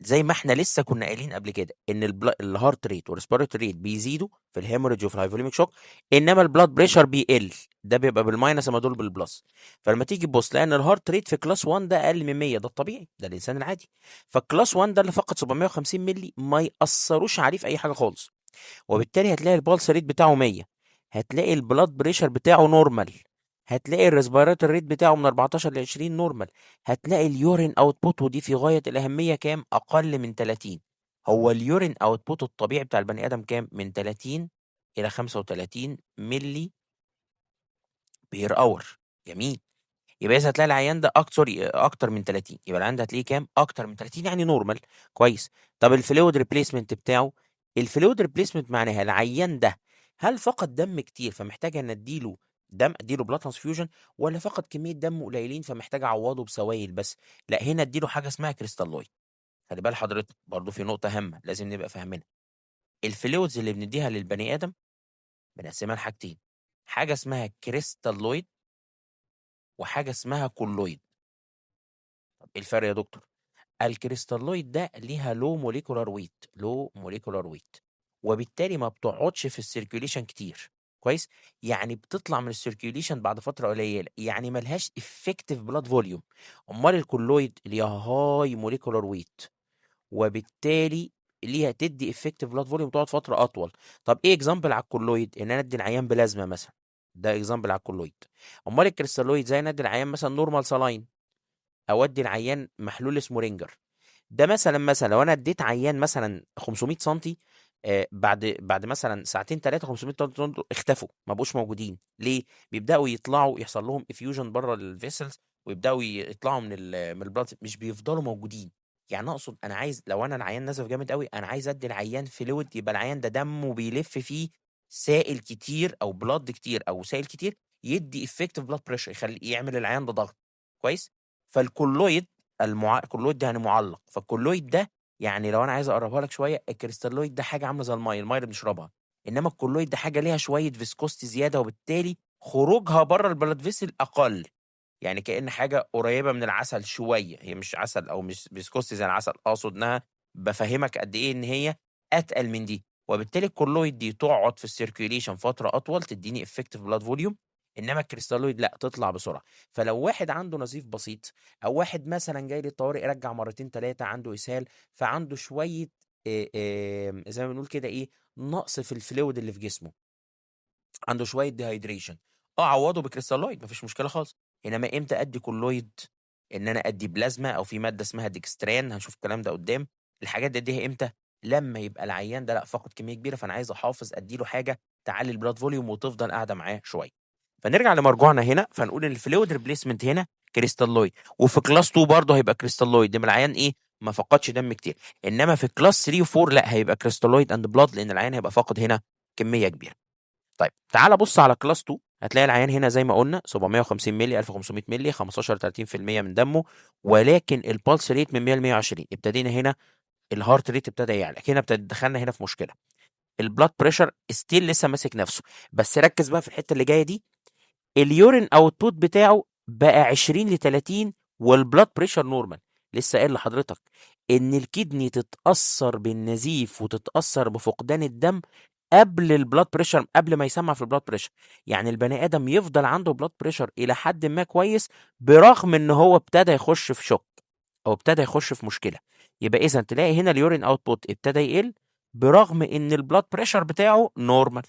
زي ما احنا لسه كنا قايلين قبل كده ان ال heart rate وال respiratory rate بيزيدوا في ال hemorrhage وفي ال hypovolemic shock، انما ال blood pressure بيقل، ده بيبقى بال minus اما دول بال plus. فلما تيجي تبص لان ال heart rate في class 1 ده اقل من 100، ده الطبيعي، ده الانسان العادي. فال class 1 ده اللي فقد 750 ملي ما ياثروش عليه في اي حاجة خالص، وبالتالي هتلاقي ال pulse rate بتاعه 100، هتلاقي ال blood pressure بتاعه normal، هتلاقي ال respiratory rate بتاعه من 14 ل 20 normal، هتلاقي ال urine output ودي في غاية الاهمية كام؟ اقل من 30. هو ال urine output الطبيعي بتاع البني ادم كام؟ من 30 الى 35 ملي per hour. جميل. يبقى اذا هتلاقي العيان ده اكتر اكتر من 30، يبقى العيان ده هتلاقيه كام؟ اكتر من 30، يعني normal. كويس. طب ال fluid replacement بتاعه، ال fluid replacement معناها العيان ده هل فقد دم كتير فمحتاج ان اديله دم، اديله blood transfusion، ولا فقد كمية دم قليلين فمحتاج اعوضه بسوائل بس؟ لا، هنا اديله حاجة اسمها crystalloid. خلي بال حضرتك برضو في نقطة هامة لازم نبقى فاهمينها. ال fluids اللي بنديها للبني ادم بنقسمها لحاجتين، حاجة اسمها crystalloid وحاجه اسمها colloid. طب ايه الفرق يا دكتور؟ ال crystalloid ده ليها low molecular weight، low molecular weight، وبالتالي ما بتقعدش في ال circulation كتير. كويس؟ يعني بتطلع من ال circulation بعد فترة قليله، يعني ملهاش effective blood volume. امال ال colloid ليها high molecular weight، وبالتالي ليها تدي effective blood volume، تقعد فترة اطول. طب ايه example على ال colloid؟ ان انا ادي العيان بلازما مثلا، ده example على ال colloid. امال ال crystalloid زي انا ادي العيان مثلا normal saline، او ادي العيان محلول اسمه Ringer. ده مثلا لو انا اديت عيان مثلا 500 سم، بعد مثلا ساعتين ثلاثة 500 سم اختفوا، ما بقوش موجودين. ليه؟ بيبداوا يطلعوا، يحصل لهم effusion بره ال vessels، ويبداوا يطلعوا من ال blood، مش بيفضلوا موجودين. يعني اقصد انا عايز لو انا العيان نزف جامد قوي، انا عايز ادي العيان fluid، يبقى العيان ده دمه بيلف فيه سائل كتير او blood كتير او سائل كتير، يدي effective blood pressure، يخلي يعمل العيان ده ضغط. كويس؟ فال colloid ال colloid ده يعني معلق. فال colloid ده يعني لو انا عايز اقربها لك شويه، ال crystalloid ده حاجة عامله زي المية، المية اللي بنشربها، انما ال colloid ده حاجة ليها شوية viscosity زياده، وبالتالي خروجها بره ال blood vessel اقل، يعني كأن حاجة قريبه من العسل شويه، هي مش عسل او مش viscosity زي العسل، اقصد انها بفهمك قد ايه ان هي اتقل من دي، وبالتالي ال colloid دي تقعد في ال circulation فترة اطول تديني effective blood volume، انما ال crystalloid لا تطلع بسرعه. فلو واحد عنده نزيف بسيط، او واحد مثلا جاي للطوارئ رجع مرتين ثلاثة عنده اسهال، فعنده شوية إيه زي ما بنقول كده ايه نقص في ال fluid اللي في جسمه، عنده شوية dehydration، اعوضه ب crystalloid مفيش مشكلة خالص. انما امتى ادي colloid؟ ان انا ادي بلازما او في مادة اسمها dextran، هنشوف الكلام ده قدام. الحاجات دي اديها امتى؟ لما يبقى العيان ده لا فقد كمية كبيرة، فانا عايز احافظ ادي له حاجة تعلي ال blood volume وتفضل قاعدة معاه شوية. فنرجع لمرجوعنا هنا، فنقول ان ال fluid replacement هنا crystalloid، وفي class 2 برضه هيبقى crystalloid، ده العيان ايه ما فقدش دم كتير. انما في class 3 و4 لا هيبقى crystalloid and blood، لان العيان هيبقى فاقد هنا كمية كبيرة. طيب تعال بص على class 2، هتلاقي العيان هنا زي ما قلنا 750 مللي 1500 مللي 15 30% من دمه، ولكن ال pulse rate من 100 ل 120. ابتدينا هنا ال heart rate ابتدى يعلى، هنا ابتدى دخلنا هنا في مشكلة. ال blood pressure still لسه ماسك نفسه، بس ركز بقى في الحتة اللي جاية دي. ال urine output بتاعه بقى 20 ل 30 وال blood pressure normal. لسه قايل لحضرتك ان ال kidney تتاثر بالنزيف وتتاثر بفقدان الدم قبل ال blood pressure، قبل ما يسمع في ال blood pressure. يعني البني ادم يفضل عنده blood pressure الى حد ما كويس برغم ان هو ابتدى يخش في shock او ابتدى يخش في مشكله. يبقى اذا تلاقي هنا ال urine output ابتدى يقل برغم ان ال blood pressure بتاعه normal.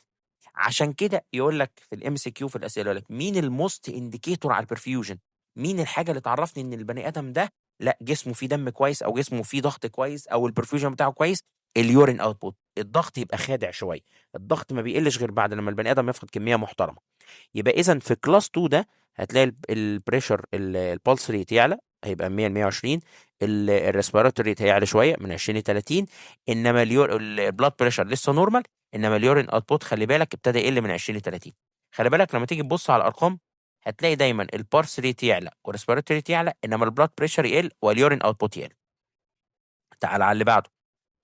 عشان كده يقول لك في ال MCQ، في الاسئلة يقول لك مين ال most indicator على ال perfusion؟ مين الحاجة اللي تعرفني ان البني ادم ده لا جسمه فيه دم كويس او جسمه فيه ضغط كويس او ال perfusion بتاعه كويس؟ ال urine output. الضغط يبقى خادع شويه، الضغط ما بيقلش غير بعد لما البني ادم يفقد كمية محترمه. يبقى اذا في class 2 ده هتلاقي ال pressure، ال pulse rate يعلى، هيبقى 100 ل 120، ال respiratory rate هيعلى شوية من 20 ل 30، انما ال blood pressure لسه normal، انما ال urine output خلي بالك ابتدى يقل من 20 ل 30. خلي بالك لما تيجي تبص على الارقام هتلاقي دايما ال pulse rate يعلى وال respiratory rate يعلى، انما ال blood pressure يقل وال urine output يقل. تعال على اللي بعده.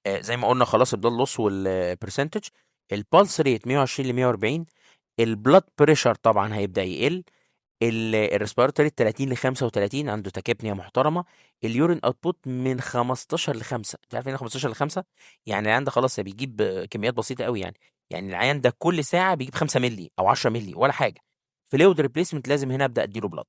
زي ما قلنا خلاص ال blood loss وال percentage، ال pulse rate 120 ل 140، ال blood pressure طبعا هيبدا يقل، ال respiratory rate 30 ل 35، عنده tachypnea محترمه، ال urine output من 15 ل 5. انت عارف ايه 15 ل 5؟ يعني العيان ده خلاص بيجيب كميات بسيطة قوي، يعني العيان ده كل ساعة بيجيب 5 مللي او 10 مللي ولا حاجه. fluid replacement، لازم هنا ابدا اديله blood.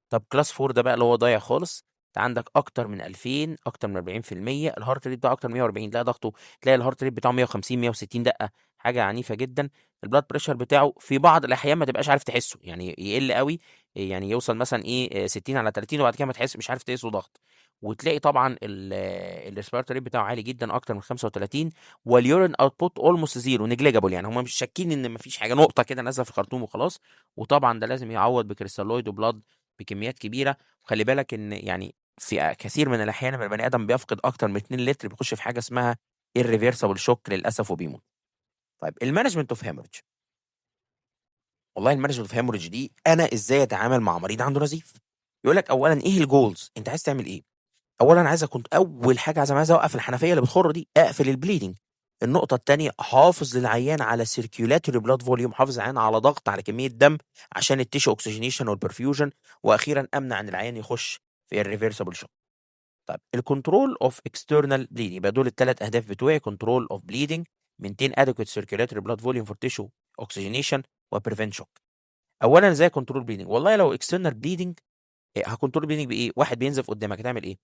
طب class 4 ده بقى اللي هو ضايع خالص. انت عندك اكتر من 2000، اكتر من 40%، ال heart rate بتاعه اكتر من 140، تلاقي ضغطه، تلاقي ال heart rate بتاعه 150 160 دقه، حاجة عنيفة جدا. ال blood pressure بتاعه في بعض الاحيان ما تبقاش عارف تحسه، يعني يقل قوي، يعني يوصل مثلا ايه 60 على 30 وبعد كده ما تحس، مش عارف تقيسه ضغط. وتلاقي طبعا ال respiratory rate بتاعه عالي جدا اكتر من 35، وال urine output almost zero، negligible، يعني هم مش شاكين ان مفيش حاجه، نقطة كده نازله في الخرطوم وخلاص. وطبعا ده لازم يعوض ب crystalloid و blood بكميات كبيره. وخلي بالك ان يعني في كثير من الاحيان لما البني ادم بيفقد اكتر من 2 لتر بيخش في حاجة اسمها irreversible shock للاسف وبيموت. طيب ال management of hemorrhage. والله ال management of hemorrhage دي انا ازاي اتعامل مع مريض عنده نزيف؟ يقول لك اولا ايه ال goals؟ انت عايز تعمل ايه؟ اولا عايز كنت اول حاجة عايز اوقف الحنفية اللي بتخر دي، اقفل ال bleeding. النقطة الثانية حافظ للعيان على circulatory blood volume، حافظ العيان على ضغط، على كمية دم عشان ال tissue oxygenation وال perfusion. واخيرا امنع ان العيان يخش في irreversible shock. طيب ال control of external bleeding، يبقى دول الثلاث اهداف بتوعي: control of bleeding، maintain adequate circulatory blood volume for tissue oxygenation، و prevent shock. اولا ازاي control bleeding؟ والله لو external bleeding ه control bleeding بايه؟ واحد بينزف قدامك هتعمل ايه؟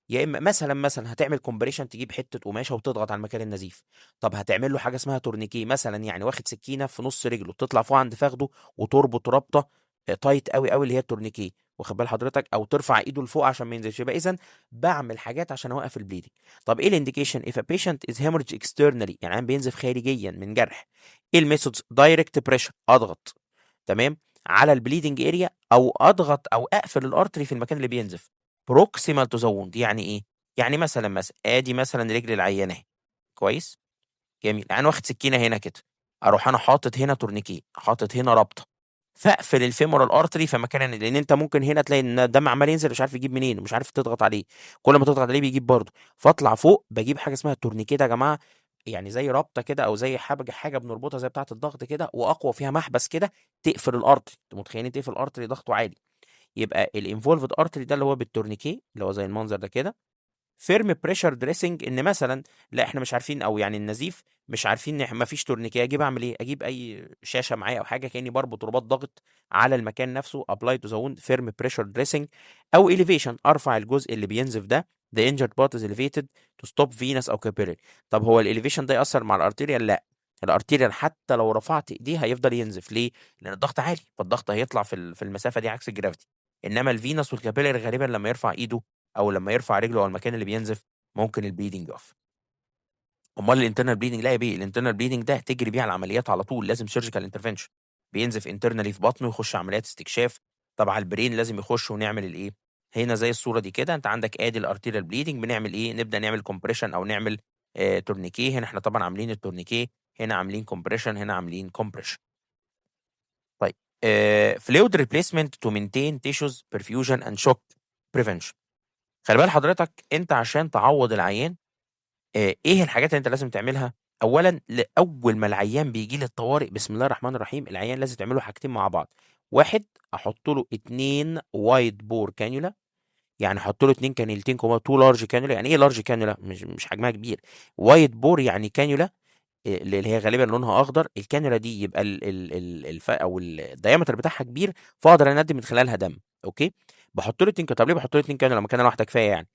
يا اما مثلا هتعمل compression، تجيب حتة قماشة وتضغط على مكان النزيف. طب هتعمل له حاجة اسمها tourniquet مثلا، يعني واخد سكينة في نص رجله تطلع فوق عند فخده وتربط رابطه tight قوي قوي اللي هي ال tourniquet، واخد بال حضرتك؟ او ترفع ايده لفوق عشان ما ينزلش. يبقى اذا بعمل حاجات عشان اوقف ال bleeding. طب ايه ال indication؟ if a patient is hemorrhage externally، يعني عم بينزف خارجيا من جرح، ايه ال methods؟ direct pressure، اضغط تمام على ال bleeding area، او اضغط او اقفل ال artery في المكان اللي بينزف proximal to the wound. يعني ايه؟ يعني مثلا ادي مثلا رجل العيان اهي، كويس؟ جميل. انا واخد سكينة هنا كده، اروح انا حاطط هنا tourniquet، حاطط هنا رابطه، فاقفل ال femoral artery في مكان، لان انت ممكن هنا تلاقي ان الدم عمال ينزل، مش عارف يجيب منين ومش عارف تضغط عليه، كل ما تضغط عليه بيجيب برضه. فاطلع فوق بجيب حاجة اسمها ال tourniquet ده يا جماعه، يعني زي رابطه كده او زي حاجه بنربطها زي بتاعه الضغط كده واقوى، فيها محبس كده تقفل ال artery. انتوا متخيلين تقفل ال artery؟ ضغطه عالي. يبقى ال involved artery ده اللي هو بال tourniquet اللي هو زي المنظر ده كده. firm pressure dressing، ان مثلا لا احنا مش عارفين او يعني النزيف مش عارفين ان ما فيش tourniquet، اجيب اعمل ايه؟ اجيب اي شاشة معايا او حاجة كاني بربط رباط ضغط على المكان نفسه، apply to the wound firm pressure dressing، او elevation، ارفع الجزء اللي بينزف ده، the injured part is elevated to stop venous او capillary. طب هو ال elevation ده ياثر مع ال arterial؟ لا، ال arterial حتى لو رفعت ايديه هيفضل ينزف. ليه؟ لان الضغط عالي، فالضغط هيطلع في المسافة دي عكس ال gravity. انما ال venous وال capillary غالبا لما يرفع ايده او لما يرفع رجله او المكان اللي بينزف ممكن ال bleeding يقف. امال ال internal bleeding؟ لا يا بيه، ال internal bleeding ده تجري بيه على العمليات على طول، لازم surgical intervention. بينزف internally في بطنه يخش عمليات استكشاف. طب على ال brain لازم يخش ونعمل الايه هنا زي الصورة دي كده. انت عندك ادي ال arterial bleeding، بنعمل ايه؟ نبدا نعمل compression او نعمل tourniquet. هنا احنا طبعا عاملين ال tourniquet، هنا عاملين compression، هنا عاملين compression. طيب fluid replacement to maintain tissues perfusion and shock prevention. خلي بال حضرتك انت عشان تعوض العيان ايه الحاجات اللي انت لازم تعملها؟ اولا، لاول ما العيان بيجي لي الطوارئ، بسم الله الرحمن الرحيم، العيان لازم تعمل له حاجتين مع بعض. واحد، احط له 2 wide bore cannula، يعني احط له 2 كانيلتين كبار، 2 large cannula. يعني ايه large cannula؟ مش حجمها كبير. wide bore يعني كانيولا اللي هي غالبا لونها اخضر. الكانيولا دي يبقى ال ال ال الف او ال diameter بتاعها كبير، فاقدر انا ادي من خلالها دم. okay، بحط له 2. طب ليه بحط له 2 كانيولا؟ ما كانيولا واحدة كفاية يعني.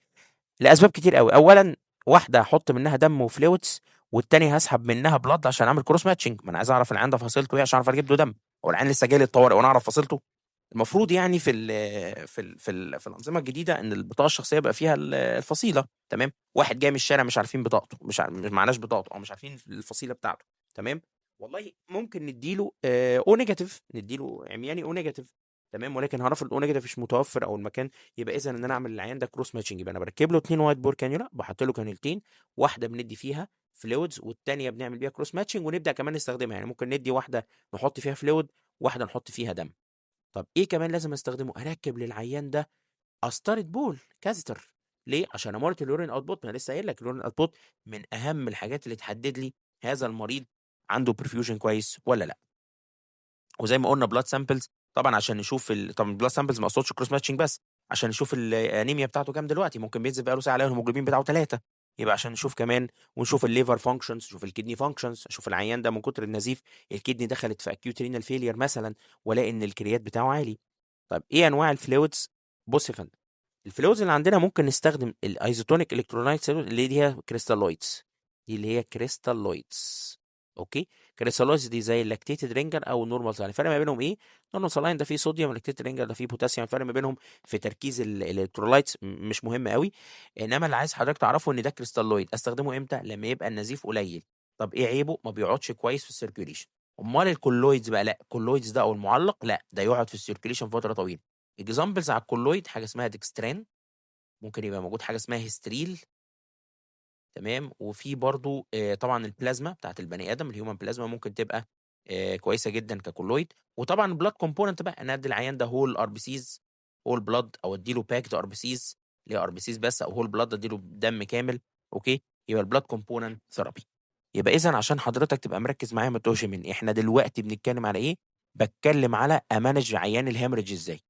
لاسباب كتير قوي. اولا، واحدة هحط منها دم و fluids، والتانية هسحب منها blood عشان اعمل cross matching. ما انا عايز اعرف العيان ده فصيلته ايه عشان اعرف اجيب له دم. هو العيان لسه جاي للطوارئ وانا اعرف فصيلته؟ المفروض يعني في الانظمة الجديدة ان البطاقة الشخصية يبقى فيها الفصيله، تمام؟ واحد جاي من الشارع مش عارفين بطاقته، مش معناش بطاقته او مش عارفين الفصيله بتاعته، تمام؟ والله ممكن نديله O negative، نديله عمياني O negative، تمام؟ ولكن هنفرض O negative مش متوفر او المكان، يبقى اذا ان انا اعمل العيان ده cross matching. يبقى انا بركب له 2 wide bore cannula، بحط له كانيولتين، واحدة بندي فيها fluids والثانية بنعمل بيها cross matching، ونبدا كمان نستخدمها. يعني ممكن ندي واحدة نحط فيها fluid، واحدة نحط فيها دم. طب ايه كمان لازم استخدمه؟ اركب للعيان ده قسطره بول، catheter. ليه؟ عشان ا monitor ال urine output. ما انا لسه قايل لك ال urine output من اهم الحاجات اللي تحدد لي هذا المريض عنده perfusion كويس ولا لا. وزي ما قلنا blood samples طبعا عشان نشوف طبعا blood samples ما اقصدش cross matching بس، عشان نشوف الانيميا بتاعته كام دلوقتي، ممكن بينزل بقاله ساعة الهيموجلوبين بتاعه 3، يبقى عشان نشوف كمان، ونشوف ال liver functions، نشوف ال kidney functions، نشوف العيان ده من كتر النزيف ال kidney دخلت في acute renal failure مثلا، ولاقي ان ال creat بتاعه عالي. طيب ايه انواع ال fluids؟ بص يا فندم، ال fluids اللي عندنا ممكن نستخدم ال isotonic electrolytes اللي هي crystalloids، دي اللي هي crystalloids. okay، crystalloids دي زي ال lactated Ringer او ال normal saline. الفرق ما بينهم ايه؟ normal saline ده فيه صوديوم، ال lactated Ringer ده فيه بوتاسيوم. الفرق ما بينهم في تركيز ال electrolytes مش مهم قوي، انما اللي عايز حضرتك تعرفه ان ده crystalloid. استخدمه امتى؟ لما يبقى النزيف قليل. طب ايه عيبه؟ ما بيقعدش كويس في ال circulation. امال ال colloids بقى؟ لا، ال colloids ده او المعلق لا، ده يقعد في ال circulation فترة طويلة. examples على ال colloid حاجة اسمها dextran، ممكن يبقى موجود حاجة اسمها Histral، تمام؟ وفي برضو طبعا البلازما بتاعت البني ادم، ال human plasma ممكن تبقى كويسة جدا ك colloid. وطبعا ال blood component بقى، انا ادي العيان ده whole RBCs، whole blood، او ادي له packed RBCs اللي هي RBCs بس، او whole blood ادي له دم كامل. okay، يبقى ال blood component therapy. يبقى اذا عشان حضرتك تبقى مركز معايا ما تتوهش مني، احنا دلوقتي بنتكلم على ايه؟ بتكلم على ا manage عيان ال hemorrhage ازاي.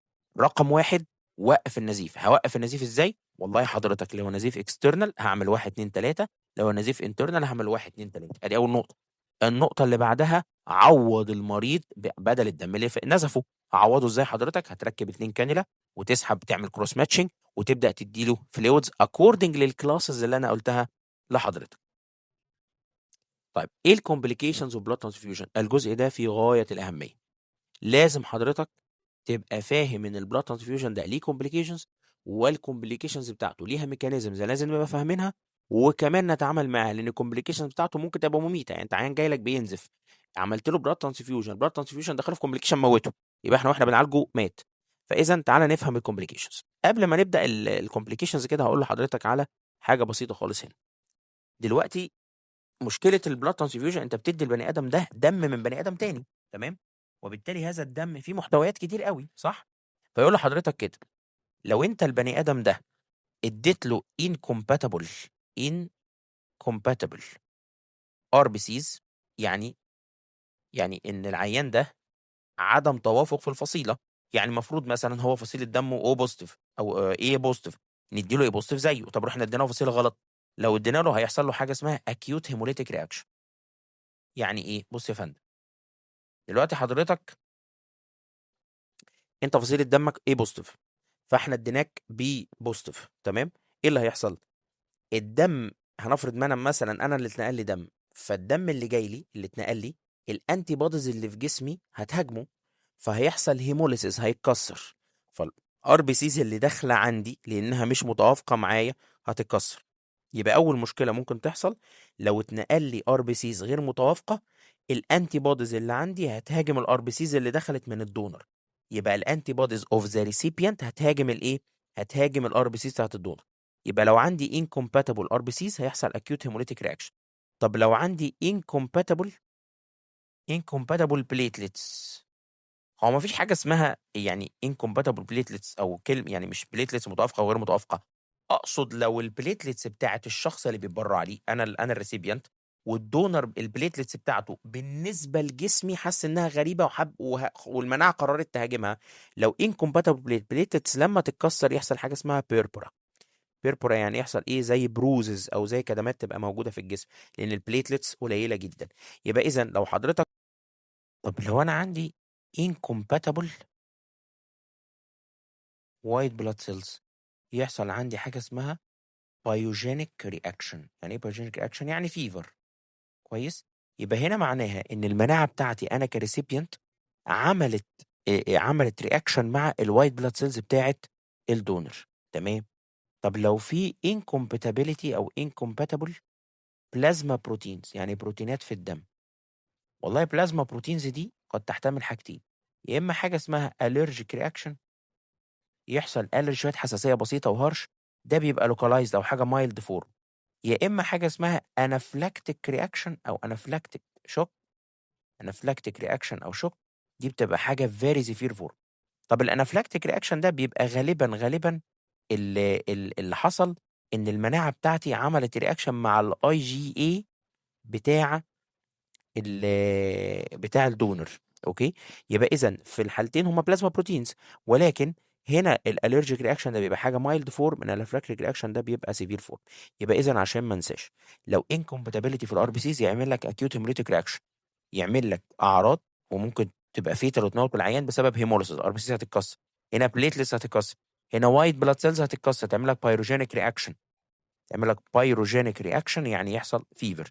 رقم واحد، وقف النزيف. هوقف النزيف ازاي؟ والله حضرتك لو نزيف external هعمل 1 2 3، لو نزيف internal هعمل 1 2 3. ادي اول نقطة. النقطة اللي بعدها، عوض المريض بدل الدم اللي نزفه. هعوضه ازاي حضرتك؟ هتركب 2 كانيولا وتسحب، تعمل cross matching، وتبدا تديله fluids according لل classes اللي انا قلتها لحضرتك. طيب ايه ال complications of blood transfusion؟ الجزء ده في غاية الاهمية. لازم حضرتك تبقى فاهم ان ال blood transfusion ده ليه complications، وال complications بتاعته ليها mechanisms لازم نبقى فاهمينها، وكمان نتعامل معاها، لان ال complications بتاعته ممكن تبقى مميته. يعني انت عيان جاي لك بينزف، عملت له blood transfusion، blood transfusion دخله في complication موته، يبقى احنا واحنا بنعالجه مات. فاذا تعالى نفهم ال complications. قبل ما نبدا ال complications كده هقول لحضرتك على حاجة بسيطة خالص هنا. دلوقتي مشكلة ال blood transfusion، انت بتدي البني ادم ده دم من بني ادم تاني، تمام؟ وبالتالي هذا الدم فيه محتويات كتير قوي، صح؟ فيقول لحضرتك كده، لو انت البني ادم ده اديت له incompatible RBCs، يعني ان العيان ده عدم توافق في الفصيله، يعني المفروض مثلا هو فصيلة دمه O positive او A positive، نديله A positive زيه. طب رحنا اديناه فصيلة غلط، لو ادينا له هيحصل له حاجة اسمها acute hemolytic reaction. يعني ايه؟ بص يا فندم، دلوقتي حضرتك انت فصيلة دمك A positive، فاحنا اديناك B positive، تمام؟ ايه اللي هيحصل؟ الدم هنفرض ما انا مثلا انا اللي اتنقل لي دم، فالدم اللي جاي لي اللي اتنقل لي ال antibodies اللي في جسمي هتهاجمه، فهيحصل hemolysis، هيتكسر. فال RBCs اللي داخله عندي لانها مش متوافقة معايا هتتكسر. يبقى اول مشكلة ممكن تحصل لو اتنقل لي RBCs غير متوافقة، ال antibodies اللي عندي هتهاجم ال RBCs اللي دخلت من ال donor. يبقى ال antibodies of the recipient هتهاجم الايه؟ هتهاجم ال RBCs بتاعت ال donor. يبقى لو عندي incompatible RBCs هيحصل acute hemolytic reaction. طب لو عندي incompatible platelets، هو ما فيش حاجة اسمها يعني incompatible platelets او كلمة، يعني مش platelets متوافقة وغير متوافقة، اقصد لو ال platelets بتاعت الشخص اللي بيتبرع لي انا، انا ال recipient، وال donor ال platelets بتاعته بالنسبة لجسمي حس انها غريبة وحب والمناعة قررت تهاجمها. لو incompatible platelets لما تتكسر يحصل حاجة اسمها purpura. purpura يعني يحصل ايه؟ زي bruises او زي كدمات تبقى موجودة في الجسم لان ال platelets قليله جدا. يبقى اذا لو حضرتك، طب لو انا عندي incompatible white blood cells يحصل عندي حاجة اسمها pyogenic reaction. يعني ايه pyogenic reaction؟ يعني fever. كويس؟ يبقى هنا معناها ان المناعة بتاعتي انا ك recipient عملت reaction مع ال white blood cells بتاعت ال donor. تمام. طب لو في incompatibility او incompatible plasma proteins، يعني بروتينات في الدم، والله plasma proteins دي قد تحتمل حاجتين، يا اما حاجة اسمها allergic reaction، يحصل allergy شوية حساسية بسيطة وهرش، ده بيبقى localized او حاجة mild form، يا اما حاجة اسمها anaphylactic reaction او anaphylactic shock. anaphylactic reaction او shock دي بتبقى حاجة very severe form. طب ال anaphylactic reaction ده بيبقى غالبا اللي حصل ان المناعة بتاعتي عملت reaction مع الاي جي اي بتاع ال donor. okay، يبقى اذا في الحالتين هما plasma proteins، ولكن هنا ال allergic reaction ده بيبقى حاجة mild form، ال anaphylactic reaction ده بيبقى severe form. يبقى اذا عشان ما انساش، لو incompatibility في ال RBCs يعمل لك acute hemolytic reaction، يعمل لك اعراض وممكن تبقى fatal وتموت العيان بسبب hemolysis، RBCs هتتكسر، هنا platelets هتتكسر، هنا white blood cells هتتكسر، تعمل لك pyrogenic reaction، تعمل لك pyrogenic reaction يعني يحصل fever.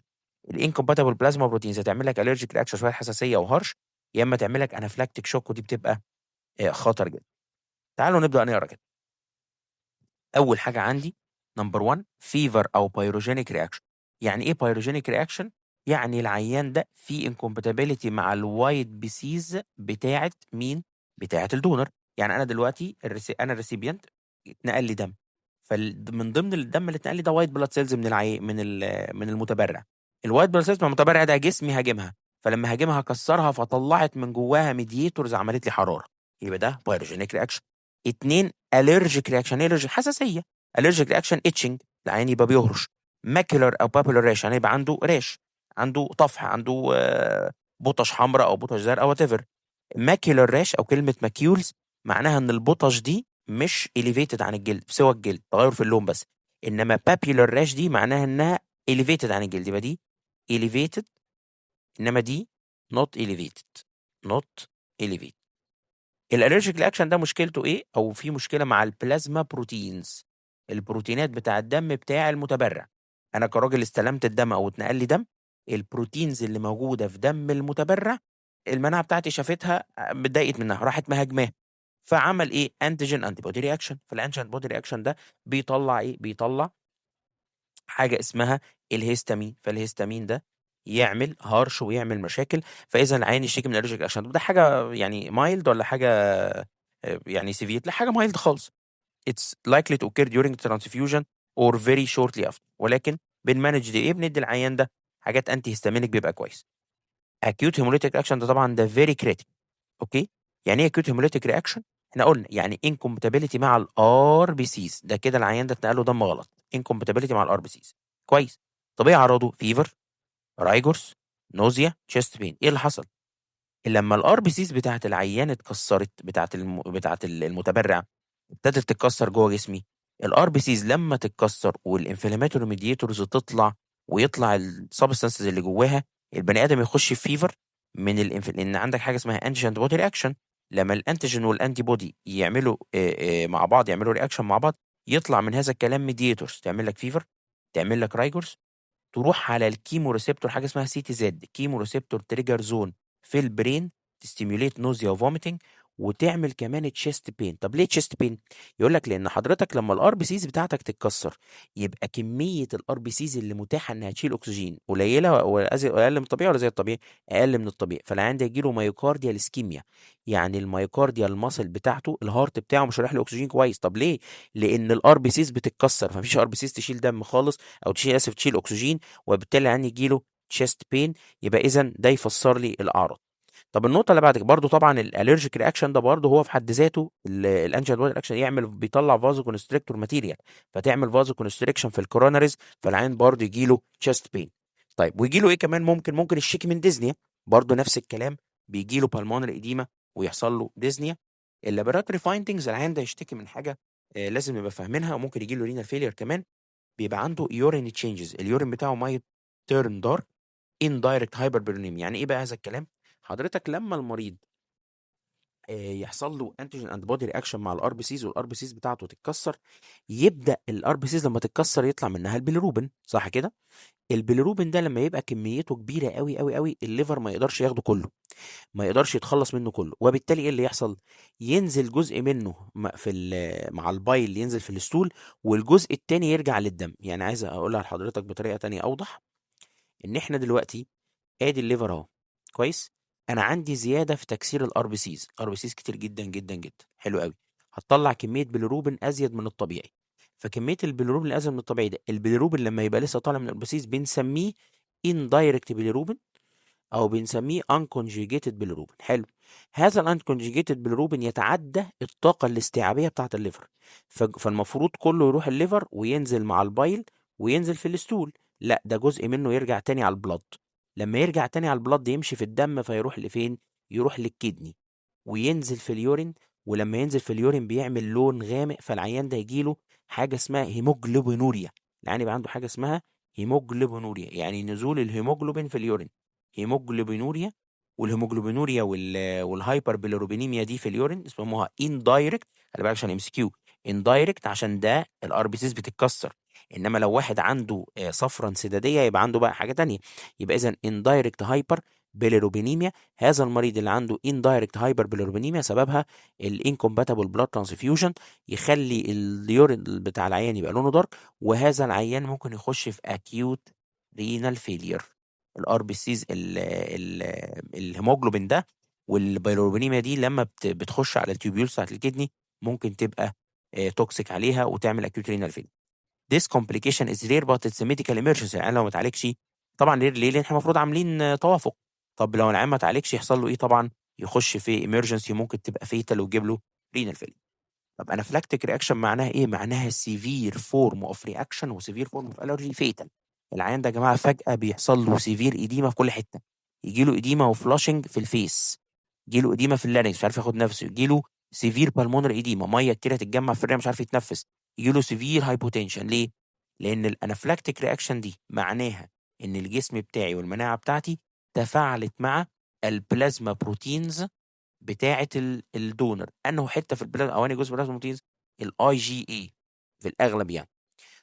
ال incompatible plasma proteins هتعمل لك allergic reaction شوية حساسية وهرش، يا اما تعمل لك anaphylactic shock ودي بتبقى خطر جدا. تعالوا نبدا نقرا كده. اول حاجة عندي number 1 fever او pyrogenic reaction. يعني ايه pyrogenic reaction؟ يعني العيان ده في incompatibility مع ال white BCs بتاعه مين؟ بتاعه ال donor. يعني انا دلوقتي انا ال recipient اتنقل لي دم، فمن ضمن الدم اللي اتنقل لي ده white blood cells من المتبرع. ال white blood cells من المتبرع ده جسمي هاجمها، فلما هاجمها كسرها فطلعت من جواها mediators عملت لي حرارة، يبقى ده pyrogenic reaction. اتنين allergic reaction. allergic حساسية، allergic reaction itching، العيان يبقى بيهرش. macular او papular rash، يعني يبقى عنده rash، عنده طفح، عنده بطش حمراء او بطش زرقاء whatever. macular rash او كلمة macules معناها ان البطش دي مش elevated عن الجلد، سوى الجلد، تغير في اللون بس. انما papular rash دي معناها انها elevated عن الجلد، يبقى دي elevated، انما دي not elevated، not elevated. ال allergic reaction ده مشكلته ايه؟ او في مشكلة مع ال plasma proteins، البروتينات بتاع الدم بتاع المتبرع. انا كراجل استلمت الدم او اتنقل لي دم، ال proteins اللي موجودة في دم المتبرع المناعة بتاعتي شافتها اتضايقت منها، راحت مهاجماها، فعمل ايه؟ antigen antibody reaction. فال antigen antibody reaction ده بيطلع ايه؟ بيطلع حاجة اسمها الهستامين، فالهستامين ده يعمل هارش ويعمل مشاكل، فاذا العيان يشتكي من allergic reaction. طب ده حاجة يعني mild ولا حاجة يعني severe؟ لا، حاجة mild خالص. It's likely to occur during transfusion or very shortly after، ولكن بن manage دي ايه؟ بندي العيان ده حاجات antihistaminic بيبقى كويس. acute hemolytic reaction ده طبعا ده very critical. okay، يعني ايه acute hemolytic reaction؟ احنا قلنا يعني incompatibility مع ال RBCs، ده كده العيان ده اتنقل له دم غلط، incompatibility مع ال RBCs. كويس. طب ايه اعراضه؟ fever، rigors، nausea، chest pain. ايه اللي حصل؟ لما ال RBCs بتاعت العيان اتكسرت، بتاعت المتبرع ابتدت تتكسر جوه جسمي، ال RBCs لما تتكسر وال inflammatory mediators تطلع ويطلع ال substances اللي جواها، البني ادم يخش في fever لان عندك حاجة اسمها antigen antibody reaction. لما ال antigen وال antibody يعملوا مع بعض، يعملوا reaction مع بعض، يطلع من هذا الكلام mediators تعمل لك fever، تعمل لك rigors، تروح على ال chemoreceptor، حاجة اسمها CTZ، chemoreceptor trigger zone في ال brain، ت stimulate nausea و vomiting، وتعمل كمان chest pain. طب ليه chest pain؟ يقول لك لان حضرتك لما ال RBCs بتاعتك تتكسر يبقى كمية ال RBCs اللي متاحة انها تشيل اكسجين قليله ولا اقل من الطبيعي ولا زي الطبيعي؟ اقل من الطبيعي. فالعيان ده يجي له myocardial ischemia، يعني ال myocardial muscle بتاعته، ال heart بتاعه مش رايح له اكسجين كويس. طب ليه؟ لان ال RBCs بتتكسر، فمفيش RBCs تشيل دم خالص، او تشيل، اسف، تشيل اكسجين، وبالتالي العيان يجي له chest pain. يبقى اذا ده يفسر لي الاعراض. طب النقطة اللي بعد كده برضه طبعا ال allergic reaction ده برضه هو في حد ذاته ال antigen reaction يعمل، بيطلع vasoconstrictor material، فتعمل vasoconstriction في ال coronaries، فالعيان برضه يجي له chest pain. طيب ويجي له ايه كمان؟ ممكن يشتكي من dyspnea، برضه نفس الكلام، بيجي له pulmonary edema ويحصل له dyspnea. ال laboratory findings، العيان ده يشتكي من حاجة لازم نبقى فاهمينها، وممكن يجي له renal failure كمان. بيبقى عنده urine changes، ال urine بتاعه might turn dark، indirect hyperbilirubinemia. يعني ايه بقى هذا الكلام؟ حضرتك لما المريض يحصل له antigen antibody reaction مع ال RBCs، وال RBCs بتاعته تتكسر، يبدا ال RBCs لما تتكسر يطلع منها البيليروبين، صح كده؟ البيليروبين ده لما يبقى كميته كبيرة قوي قوي قوي، ال liver ما يقدرش ياخده كله، ما يقدرش يتخلص منه كله، وبالتالي ايه اللي يحصل؟ ينزل جزء منه مع ال bile ينزل في ال stool، والجزء التاني يرجع للدم. يعني عايز اقولها لحضرتك بطريقة تانية اوضح، ان احنا دلوقتي ادي ال liver اهو، كويس؟ انا عندي زيادة في تكسير ال RBCs، RBCs كتير جدا جدا جدا، حلو قوي، هتطلع كمية بيليروبين ازيد من الطبيعي. فكميه البيليروبين الازيد من الطبيعي ده، البيليروبين لما يبقى لسه طالع من ال RBCs بنسميه indirect bilirubin او بنسميه unconjugated bilirubin. حلو، هذا ال unconjugated bilirubin يتعدى الطاقة الاستيعابيه بتاعه ال liver، فالمفروض كله يروح ال liver وينزل مع ال bile وينزل في ال stool. لا، ده جزء منه يرجع تاني على ال blood. لما يرجع تاني على ال blood يمشي في الدم، فيروح لفين؟ يروح لل kidney وينزل في ال urine. ولما ينزل في ال urine بيعمل لون غامق، فالعيان ده يجيله حاجة اسمها hemoglobinuria. العيان يبقى عنده حاجة اسمها hemoglobinuria، يعني نزول الهيموجلوبين في ال urine، hemoglobinuria. وال hemoglobinuria وال hyperbilirubinemia دي في ال urine اسمها indirect، خلي بالك عشان MCQ، indirect عشان ده ال RBCs بتتكسر. انما لو واحد عنده صفرة انسداديه يبقى عنده بقى حاجة تانية. يبقى اذا indirect hyperbilirubinemia، هذا المريض اللي عنده indirect hyperbilirubinemia سببها ال incompatible blood transfusion، يخلي ال urine بتاع العيان يبقى لونه dark، وهذا العيان ممكن يخش في acute renal failure. ال RBCs، الهيموجلوبين ده وال bilirubinemia دي لما بتخش على ال tubules بتاعت ال kidney ممكن تبقى toxic عليها وتعمل acute renal failure. This complication is rare but it's a medical emergency. يعني لو ما اتعالجش طبعا rare ليه؟ لان احنا المفروض عاملين توافق. طب لو العيان ما اتعالجش يحصل له ايه؟ طبعا يخش في emergency، ممكن تبقى fatal وتجيب له renal failure. طب anaphylactic reaction معناها ايه؟ معناها severe form of reaction و severe form of allergy fatal. العيان ده يا جماعة فجاة بيحصل له severe edema في كل حتة، يجي له edema و flushing في ال face، يجي له edema في ال larynx مش عارف ياخد نفسه، يجي له severe pulmonary edema، مية كتيرة تتجمع في الرئة مش عارف يتنفس، يجي له severe hypotension. ليه؟ لان ال anaphylactic reaction دي معناها ان الجسم بتاعي والمناعة بتاعتي تفاعلت مع ال plasma proteins بتاعه ال donor. انه حتة في البلازما او انهي جزء من ال plasma proteins؟ ال IgA في الاغلب يعني.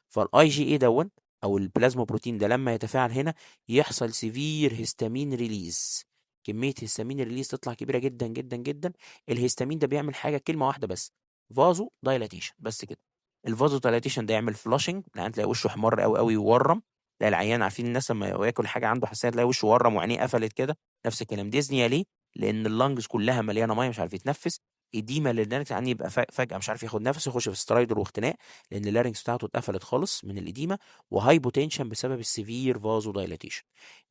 فالاي جي اي دون او ال plasma protein ده لما يتفاعل هنا يحصل severe histamine release، كمية histamine release تطلع كبيرة جدا جدا جدا. الهستامين ده بيعمل حاجة كلمة واحدة بس، vasodilatation بس كده. ال vasodilatation ده يعمل flushing، العيان تلاقي وشه احمر قوي قوي وورم. لا العيان عارفين الناس لما ياكل حاجة عنده حساسية تلاقي وشه ورم وعينيه قفلت كده، نفس الكلام. dyspnea ليه؟ لان ال lungs كلها مليانة مية مش عارف يتنفس. edema لل larynx يعني يبقى فجاة مش عارف ياخد نفسه، يخش في stridor واختناق لان ال larynx بتاعته اتقفلت خالص من ال edema، و hypotension بسبب ال severe vasodilatation.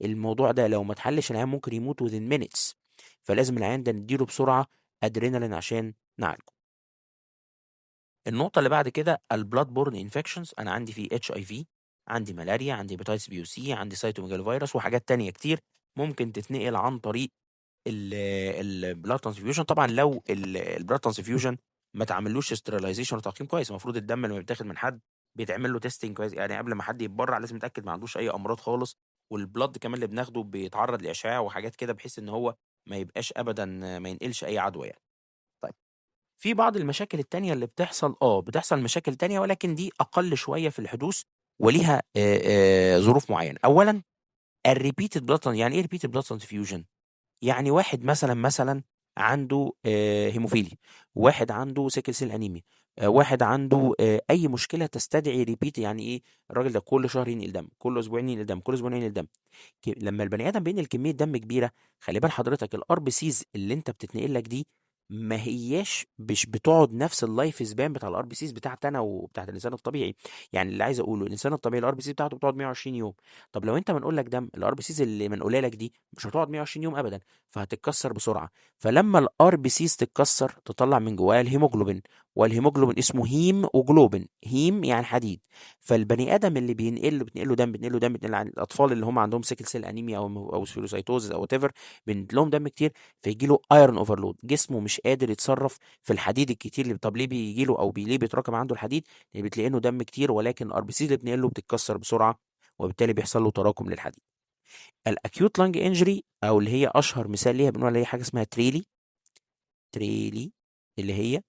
الموضوع ده لو ما اتحلش العيان ممكن يموت within minutes، فلازم العيان ده نديله بسرعة ادرينالين عشان نعالجه. النقطة اللي بعد كده ال blood borne infections. انا عندي في HIV، عندي ملاريا، عندي hepatitis B و C، عندي cytomegalovirus وحاجات تانية كتير ممكن تتنقل عن طريق ال blood transfusion. طبعا لو ال blood transfusion ما تعملوش sterilization وتعقيم كويس، المفروض الدم لما بيتاخد من حد بيتعمل له testing كويس، يعني قبل ما حد يتبرع لازم يتاكد ما عندوش اي امراض خالص. وال blood كمان اللي بناخده بيتعرض لاشعاع وحاجات كده بحيث ان هو ما يبقاش ابدا ما ينقلش اي عدوى يعني. طيب في بعض المشاكل التانية اللي بتحصل، بتحصل مشاكل تانية ولكن دي اقل شوية في الحدوث وليها ظروف معينة. اولا ال repeated blood. يعني ايه repeated blood transfusion؟ يعني واحد مثلا عنده هيموفيليا، واحد عنده sickle cell anemia، واحد عنده اي مشكلة تستدعي repeat. يعني ايه؟ الراجل ده كل شهر ينقل دم، كل اسبوعين ينقل دم، كل اسبوعين ينقل دم. لما البني ادم بينقل كمية دم كبيرة، خلي بال حضرتك ال RBCs اللي انت بتتنقل لك دي ما هياش مش بتقعد نفس ال life span بتاع ال RBCs بتاعت انا وبتاعت الانسان الطبيعي. يعني اللي عايز اقوله الانسان الطبيعي ال RBCs بتاعته بتقعد 120 يوم. طب لو انت منقول لك دم، ال RBCs اللي منقوله لك دي مش هتقعد 120 يوم ابدا، فهتتكسر بسرعة. فلما ال RBCs تتكسر تطلع من جواها الهيموجلوبين، والهيموجلوبين اسمه heme و globin، heme يعني حديد. فالبني ادم اللي بينقل له، بتنقل له دم، بتنقل له دم، بتنقل عن الاطفال اللي هم عندهم sickle cell anemia او spherocytosis او whatever، بنقل لهم دم كتير فيجي له iron overload، جسمه مش قادر يتصرف في الحديد الكتير اللي، طب ليه بيجي له او ليه بيتراكم عنده الحديد؟ لان بتلاقي انه دم كتير، ولكن ال RBC اللي بتنقل له بتتكسر بسرعه، وبالتالي بيحصل له تراكم للحديد. ال acute lung injury او اللي هي اشهر مثال ليها بنقول عليها حاجة اسمها TRALI، TRALI اللي هي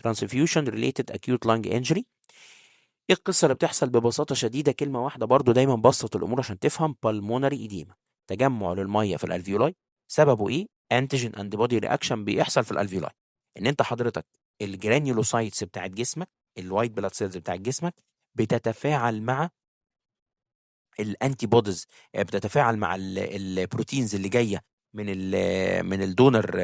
transfusion related acute lung injury. ايه القصة اللي بتحصل؟ ببساطة شديده، كلمة واحدة برضو دايما بسط الامور عشان تفهم، pulmonary edema، تجمع للمية في ال alveoli. سببه ايه؟ antigen antibody reaction بيحصل في ال alveoli، ان انت حضرتك ال granulocytes بتاعت جسمك، ال white blood cells بتاعت جسمك بتتفاعل مع ال antibodies، بتتفاعل مع ال proteins اللي جاية من ال donor،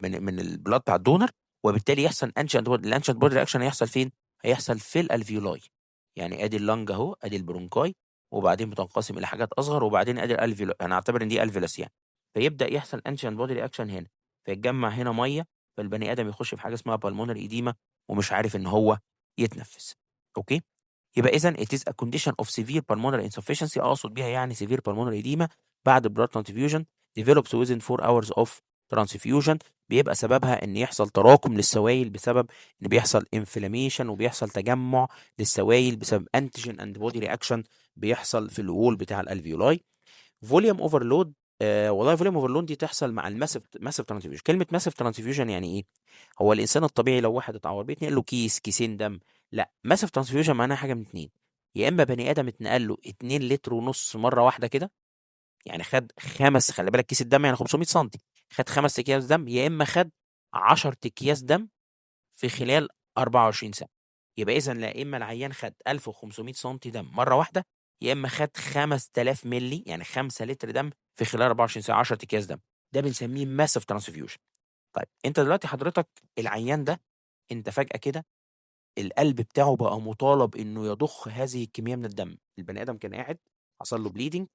من ال blood بتاع ال donor، وبالتالي يحصل antigen antibody. ال antigen antibody reaction هيحصل فين؟ هيحصل في ال alveoli. يعني ادي ال lung اهو، ادي ال bronchi، وبعدين بتنقسم الى حاجات اصغر، وبعدين ادي ال alveoli، انا اعتبر ان دي alveolus يعني. فيبدا يحصل antigen antibody reaction هنا، فيتجمع هنا ميه، فالبني ادم يخش في حاجة اسمها pulmonary edema ومش عارف ان هو يتنفس. okay، يبقى اذا it is a condition of severe pulmonary insufficiency، اقصد بيها يعني severe pulmonary edema بعد blood transfusion develops within 4 hours of transfusion. بيبقى سببها ان يحصل تراكم للسوائل بسبب ان بيحصل inflammation وبيحصل تجمع للسوائل بسبب antigen antibody reaction بيحصل في ال wall بتاع ال alveoli. volume overload، والله volume overload دي تحصل مع ال massive transfusion. كلمة massive transfusion يعني ايه؟ هو الانسان الطبيعي لو واحد اتعور بيتنقل له كيس، كيسين دم. لا، massive transfusion معناها حاجة من اتنين، يا اما بني ادم اتنقل له 2 لتر ونص مرة واحدة كده، يعني خد خمس، خلي بالك كيس الدم يعني 500 سم، خد 5 اكياس دم، يا اما خد 10 اكياس دم في خلال 24 ساعه. يبقى اذا لا اما العيان خد 1500 سم دم مرة واحده، يا اما خد 5000 ملي يعني 5 لتر دم في خلال 24 ساعه، 10 اكياس دم. ده بنسميه massive transfusion. طيب انت دلوقتي حضرتك العيان ده انت فجاة كده القلب بتاعه بقى مطالب انه يضخ هذه الكمية من الدم. البني ادم كان قاعد حصل له bleeding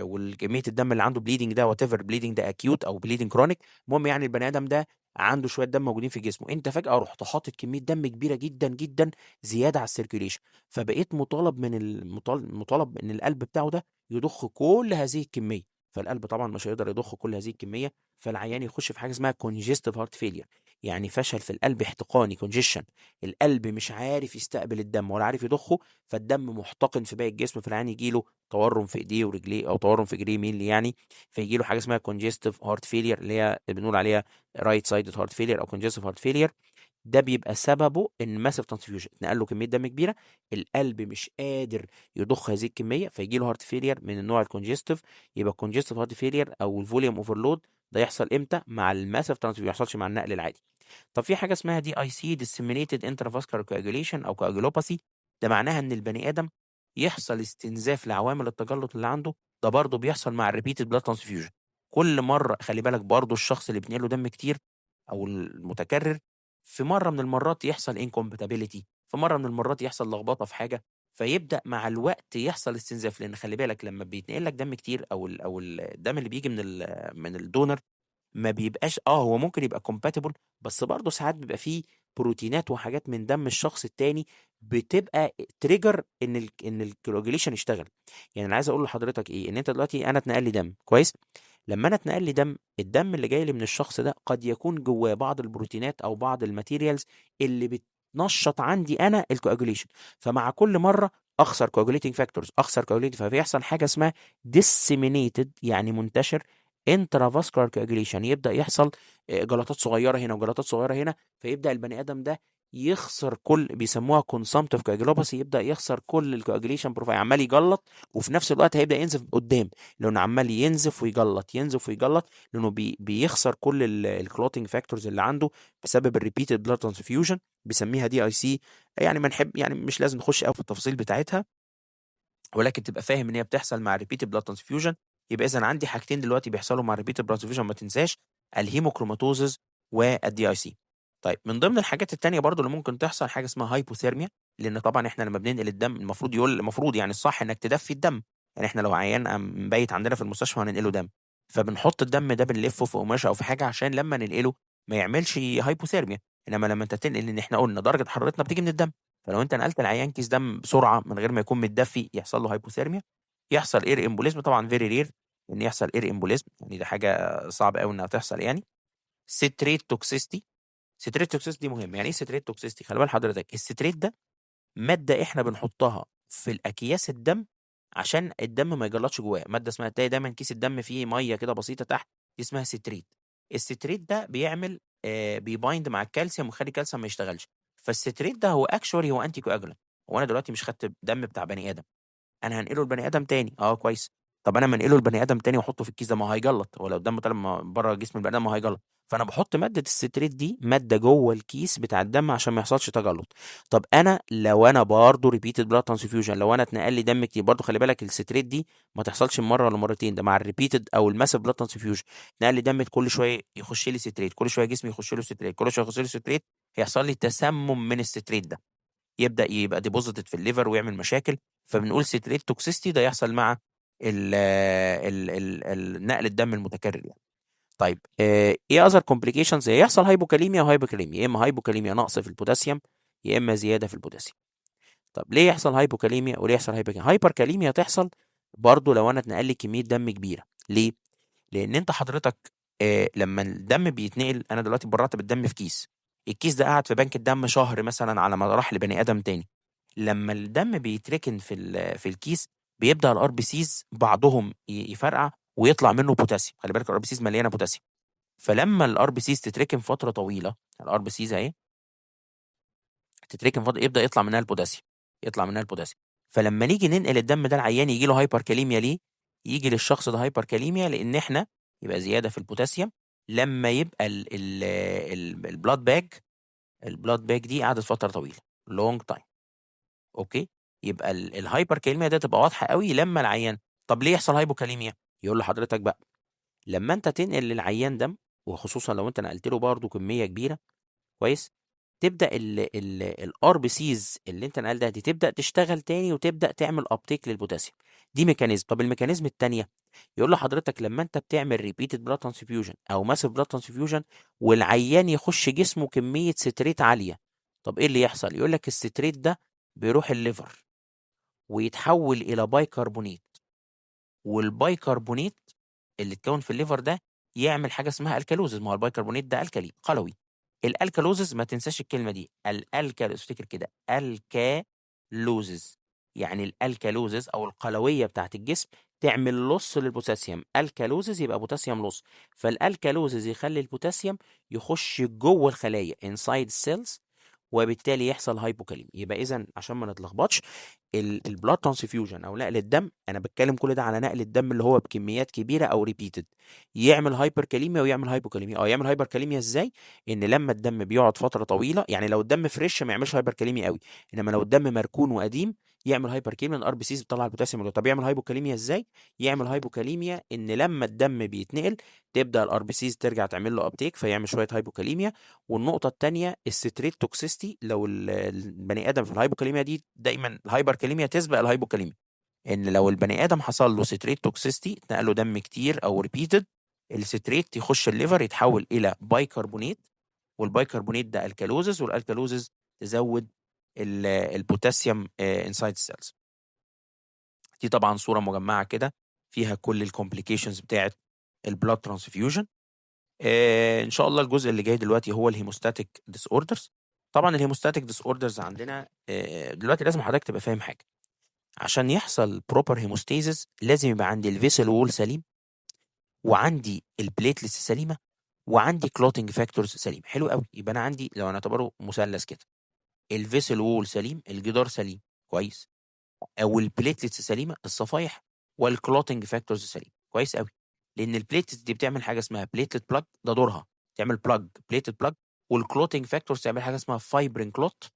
والكميه الدم اللي عنده، bleeding ده whatever، bleeding ده acute او bleeding chronic، المهم يعني البني ادم ده عنده شوية دم موجودين في جسمه. انت فجاة رحت حاطط كمية دم كبيرة جدا جدا زيادة على ال circulation، فبقيت مطالب من المطالب مطالب ان القلب بتاعه ده يضخ كل هذه الكميه. فالقلب طبعا مش هيقدر يضخ كل هذه الكميه، فالعيان يخش في حاجة اسمها congestive heart failure، يعني فشل في القلب احتقاني، congestion، القلب مش عارف يستقبل الدم ولا عارف يضخه، فالدم محتقن في باقي الجسم، فالعيان يجي له تورم في ايديه ورجليه او تورم في رجليه مين يعني، فيجي له حاجة اسمها congestive heart failure اللي هي بنقول عليها right sided heart failure او congestive heart failure. ده بيبقى سببه ان massive transfusion، اتنقل له كمية دم كبيره، القلب مش قادر يضخ هذه الكميه، فيجي له heart failure من النوع ال congestive. يبقى ال congestive heart failure او ال volume overload ده يحصل امتى؟ مع ال massive transfusion، ما يحصلش مع النقل العادي. طب في حاجة اسمها DIC، disseminated intravascular coagulation او coagulopathy، ده معناها ان البني ادم يحصل استنزاف لعوامل التجلط اللي عنده. ده برضه بيحصل مع ال repeated blood transfusion، كل مره. خلي بالك برضه الشخص اللي بينقله دم كتير او المتكرر، في مرة من المرات يحصل incompatibility، في مرة من المرات يحصل لخبطة في حاجه، فيبدا مع الوقت يحصل استنزاف. لان خلي بالك لما بيتنقل لك دم كتير او الدم اللي بيجي من ال donor ما بيبقاش، هو ممكن يبقى compatible، بس برضه ساعات بيبقى فيه بروتينات وحاجات من دم الشخص التاني بتبقى trigger ان ال coagulation يشتغل. يعني انا عايز اقول لحضرتك ايه؟ ان انت دلوقتي انا اتنقل لي دم، كويس؟ لما انا اتنقل لي دم، الدم اللي جاي لي من الشخص ده قد يكون جواه بعض البروتينات او بعض ال materials اللي بتنشط عندي انا ال coagulation، فمع كل مرة اخسر coagulating factors، اخسر coagulating، فبيحصل حاجة اسمها disseminated يعني منتشر intravascular coagulation، يبدا يحصل جلطات صغيرة هنا وجلطات صغيرة هنا، فيبدا البني ادم ده يخسر كل، بيسموها consumptive coagulopathy، يبدا يخسر كل ال coagulation profile، عمال يجلط وفي نفس الوقت هيبدا ينزف قدام، لانه عمال ينزف ويجلط، ينزف ويجلط، لانه بيخسر كل ال clotting factors اللي عنده بسبب ال repeated blood transfusion. بيسميها DIC. يعني ما نحب، يعني مش لازم نخش قوي في التفاصيل بتاعتها، ولكن تبقى فاهم ان هي بتحصل مع repeated blood transfusion. يبقى اذا عندي حاجتين دلوقتي بيحصلوا مع repeated blood transfusion، ما تنساش، ال hemochromatosis وال DIC. طيب من ضمن الحاجات التانية برضو اللي ممكن تحصل حاجة اسمها hypothermia، لان طبعا احنا لما بننقل الدم المفروض يقول، المفروض يعني الصح انك تدفي الدم. يعني احنا لو عيان مبيت عندنا في المستشفى هننقله دم، فبنحط الدم ده بنلفه في قماشة او في حاجة عشان لما ننقله ما يعملش hypothermia. انما لما انت تنقل، ان احنا قلنا درجه حرارتنا بتيجي من الدم، فلو انت نقلت العيان كيس دم بسرعة من غير ما يكون متدفي يحصل له hypothermia، يحصل air embolism. طبعا very rare ان يحصل air embolism، يعني ده حاجة صعبة قوي انها تحصل يعني. citrate toxicity، citrate toxicity دي مهم. يعني ايه citrate toxicity؟ خلي بال حضرتك ال citrate ده مادة احنا بنحطها في الاكياس الدم عشان الدم ما يجلطش جواه، مادة اسمها، تلاقي دايما كيس الدم فيه مية كده بسيطة تحت، دي اسمها citrate. ال citrate ده بيعمل بي bind مع الكالسيوم ويخلي الكالسيوم ما يشتغلش. فال citrate ده هو actually هو anticoagulant. هو انا دلوقتي مش خدت دم بتاع بني ادم، انا هنقله لبني ادم تاني، اه كويس. طب انا منقله لبني ادم تاني واحطه في الكيس ده، ما هو هيجلط، هو لو الدم طالع بره جسم البني ادم ما هو هيجلط. فانا بحط مادة ال citrate دي مادة جوه الكيس بتاع الدم عشان ما يحصلش تجلط. طب انا لو انا برضه repeated blood transfusion، لو انا اتنقل لي دم كتير برضه، خلي بالك ال citrate دي ما تحصلش مرة ولا مرتين، ده مع ال repeated او ال massive blood transfusion، اتنقل لي دم كل شوية يخش لي citrate، كل شوية جسمي يخش له citrate، كل شوية يخش له citrate، هيحصل لي تسمم من ال citrate ده، يبدا يبقى deposited في ال liver ويعمل مشاكل. فبنقول citrate toxicity ده يحصل مع ال ال ال نقل الدم المتكرر يعني. طيب ايه other complications؟ يحصل hypokalemia و hyperkalemia، يا اما hypokalemia نقص في البوتاسيوم، يا اما زيادة في البوتاسيوم. طب ليه يحصل hypokalemia وليه يحصل hyperkalemia؟ hyperkalemia تحصل برضو لو انا اتنقل لي كمية دم كبيرة. ليه؟ لان انت حضرتك لما الدم بيتنقل، انا دلوقتي برعت بالدم في كيس، الكيس ده قعد في بنك الدم شهر مثلا على ما راح لبني ادم تاني. لما الدم بيتركن في الكيس بيبدا ال RBCs بعضهم يفرقع ويطلع منه بوتاسيوم. خلي بالك ال RBCs مليانة بوتاسيوم، فلما ال RBCs تتركن فترة طويلة، ال RBCs اهي تتركن فترة، يبدا يطلع منها البوتاسيوم، يطلع منها البوتاسيوم. فلما نيجي ننقل الدم ده العيان يجي له hyperkalemia. ليه يجي للشخص ده hyperkalemia؟ لان احنا يبقى زيادة في البوتاسيوم لما يبقى ال blood bag، ال blood bag دي قعدت فترة طويلة، long time. okay، يبقى ال hyperkalemia ده تبقى واضحة قوي لما العيان. طب ليه يحصل hypokalemia؟ يقول لحضرتك بقى لما انت تنقل للعيان دم، وخصوصا لو انت نقلت له برضه كمية كبيرة، كويس، تبدا ال RBCs اللي انت نقلتها دي تبدا تشتغل تاني وتبدا تعمل uptake للبوتاسيوم. دي mechanism. طب ال mechanism الثانية يقول لحضرتك لما انت بتعمل repeated blood transfusion او massive blood transfusion والعيان يخش جسمه كمية citrate عالية، طب ايه اللي يحصل؟ يقول لك ال citrate ده بيروح ال liver ويتحول الى bicarbonate، وال bicarbonate اللي اتكون في ال liver ده يعمل حاجة اسمها alkalosis. ما هو البايكربونات ده alkali قلوي. ال alkalosis ما تنساش الكلمة دي، ال alkal، افتكر كده alkalosis، يعني ال alkalosis او القلويه بتاعت الجسم تعمل loss للبوتاسيوم. alkalosis يبقى بوتاسيوم loss، فال alkalosis يخلي البوتاسيوم يخش جوه الخلايا inside cells، وبالتالي يحصل hypokalemia. يبقى اذا عشان ما نتلخبطش، ال blood transfusion او نقل الدم، انا بتكلم كل ده على نقل الدم اللي هو بكميات كبيرة او repeated، يعمل hyperkalemia ويعمل hypokalemia. يعمل hyperkalemia ازاي؟ ان لما الدم بيقعد فترة طويلة، يعني لو الدم fresh ما يعملش hyperkalemia قوي، انما لو الدم مركون وقديم يعمل hyperkalemia، ال RBCs بتطلع البوتاسيوم. طب يعمل hypokalemia ازاي؟ يعمل hypokalemia ان لما الدم بيتنقل تبدا ال RBCs ترجع تعمل له uptake فيعمل شوية hypokalemia. والنقطة الثانية ال citrate toxicity، لو البني ادم في ال hypokalemia دي دايما ال hyperkalemia تسبق ال hypokalemia، ان لو البني ادم حصل له citrate toxicity، اتنقل له دم كتير او repeated، ال citrate يخش ال liver يتحول الى bicarbonate، وال bicarbonate ده alkalosis، وال alkalosis تزود البوتاسيوم inside ال cells. دي طبعا صوره مجمعة كده فيها كل ال complications بتاعه ال blood transfusion. ان شاء الله الجزء اللي جاي دلوقتي هو ال hemostatic disorders. طبعا ال hemostatic disorders عندنا دلوقتي لازم حضرتك تبقى فاهم حاجة، عشان يحصل proper hemostasis لازم يبقى عندي ال vessel wall سليم، وعندي ال platelets سليمة، وعندي clotting factors سليم. حلو قوي. يبقى انا عندي لو نعتبره مثلث كده، ال vessel wall سليم، الجدار سليم كويس، او ال platelets سليمة الصفايح، وال clotting factors سليم كويس قوي. لان ال platelets دي بتعمل حاجة اسمها platelet plug، ده دورها تعمل plug، platelet plug، وال clotting factors تعمل حاجة اسمها fibrin clot،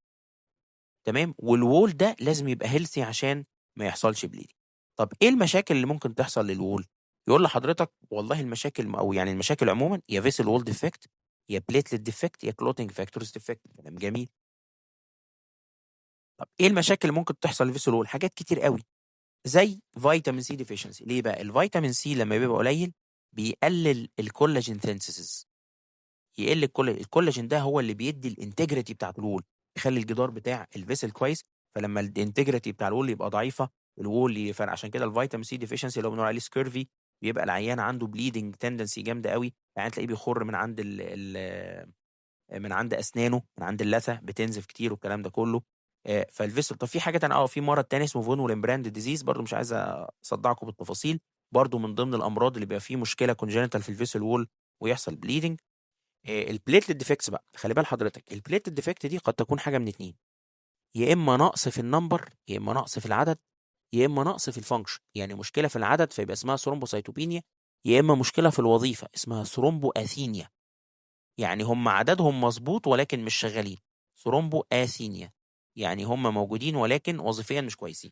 تمام. وال wall ده لازم يبقى healthy عشان ما يحصلش bleeding. طب ايه المشاكل اللي ممكن تحصل لل wall؟ يقول لحضرتك والله المشاكل او يعني المشاكل عموما يا vessel wall defect، يا platelet defect، يا clotting factors defect. كلام جميل. طب ايه المشاكل اللي ممكن تحصل لل vessel wall؟ حاجات كتير قوي، زي vitamin C deficiency. ليه بقى؟ ال vitamin C لما بيبقى قليل بيقلل ال collagen synthesis، يقل الكولاجين ده هو اللي بيدي ال integrity بتاعت ال wall، يخلي الجدار بتاع ال vessel كويس. فلما ال integrity بتاع ال wall يبقى ضعيفة ال wall يفرقع. عشان كده ال vitamin C deficiency اللي هو بنقول عليه scurvy، بيبقى العيان عنده bleeding tendency جامدة قوي، يعني تلاقيه بيخر من عند ال ال من عند اسنانه، من عند اللثة بتنزف كتير والكلام ده كله. فال vessel. طب في حاجة تانية، في مرض تاني اسمه von Willebrand disease، برضو مش عايز اصدعكم بالتفاصيل، برضو من ضمن الامراض اللي بيبقى فيه مشكلة congenital في ال vessel wall ويحصل bleeding. ال platelet defects بقى، خلي بال حضرتك ال platelet defect دي قد تكون حاجة من اتنين، يا اما نقص في ال number، يا اما نقص في العدد، يا اما نقص في ال function. يعني مشكلة في العدد فيبقى اسمها thrombocytopenia، يا اما مشكلة في الوظيفة اسمها thromboasthenia. يعني هم عددهم مظبوط ولكن مش شغالين، thromboasthenia يعني هم موجودين ولكن وظيفيا مش كويسين.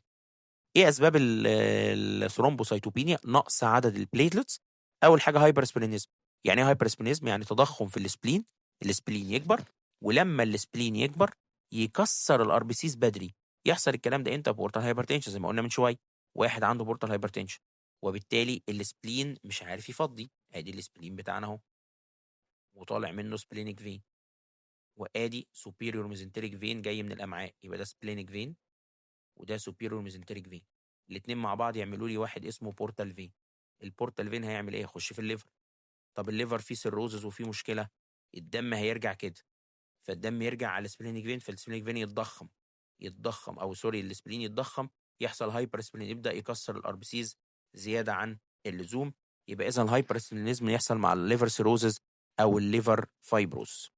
ايه اسباب ال thrombocytopenia؟ نقص عدد ال platelets. اول حاجة hypersplenism. يعني ايه hypersplenism؟ يعني تضخم في ال spleen، ال spleen يكبر، ولما ال spleen يكبر يكسر ال RBCs بدري. يحصل الكلام ده امتى؟ portal hypertension زي ما قلنا من شوية، واحد عنده portal hypertension وبالتالي ال spleen مش عارف يفضي، ادي ال spleen بتاعنا اهو وطالع منه splenic vein، وادي superior mesenteric vein جاي من الامعاء، يبقى ده splenic vein وده superior mesenteric vein، الاثنين مع بعض يعملوا لي واحد اسمه portal vein. ال portal vein هيعمل ايه؟ يخش في ال liver. طب ال liver فيه cirrhosis وفيه مشكلة، الدم هيرجع كده، فالدم يرجع على ال splenic vein، فال splenic vein يتضخم، يتضخم او sorry ال spleen يتضخم، يحصل hypersplenism، يبدا يكسر ال RBCs زيادة عن اللزوم. يبقى اذا ال hypersplenism يحصل مع ال liver cirrhosis او ال liver fibrosis.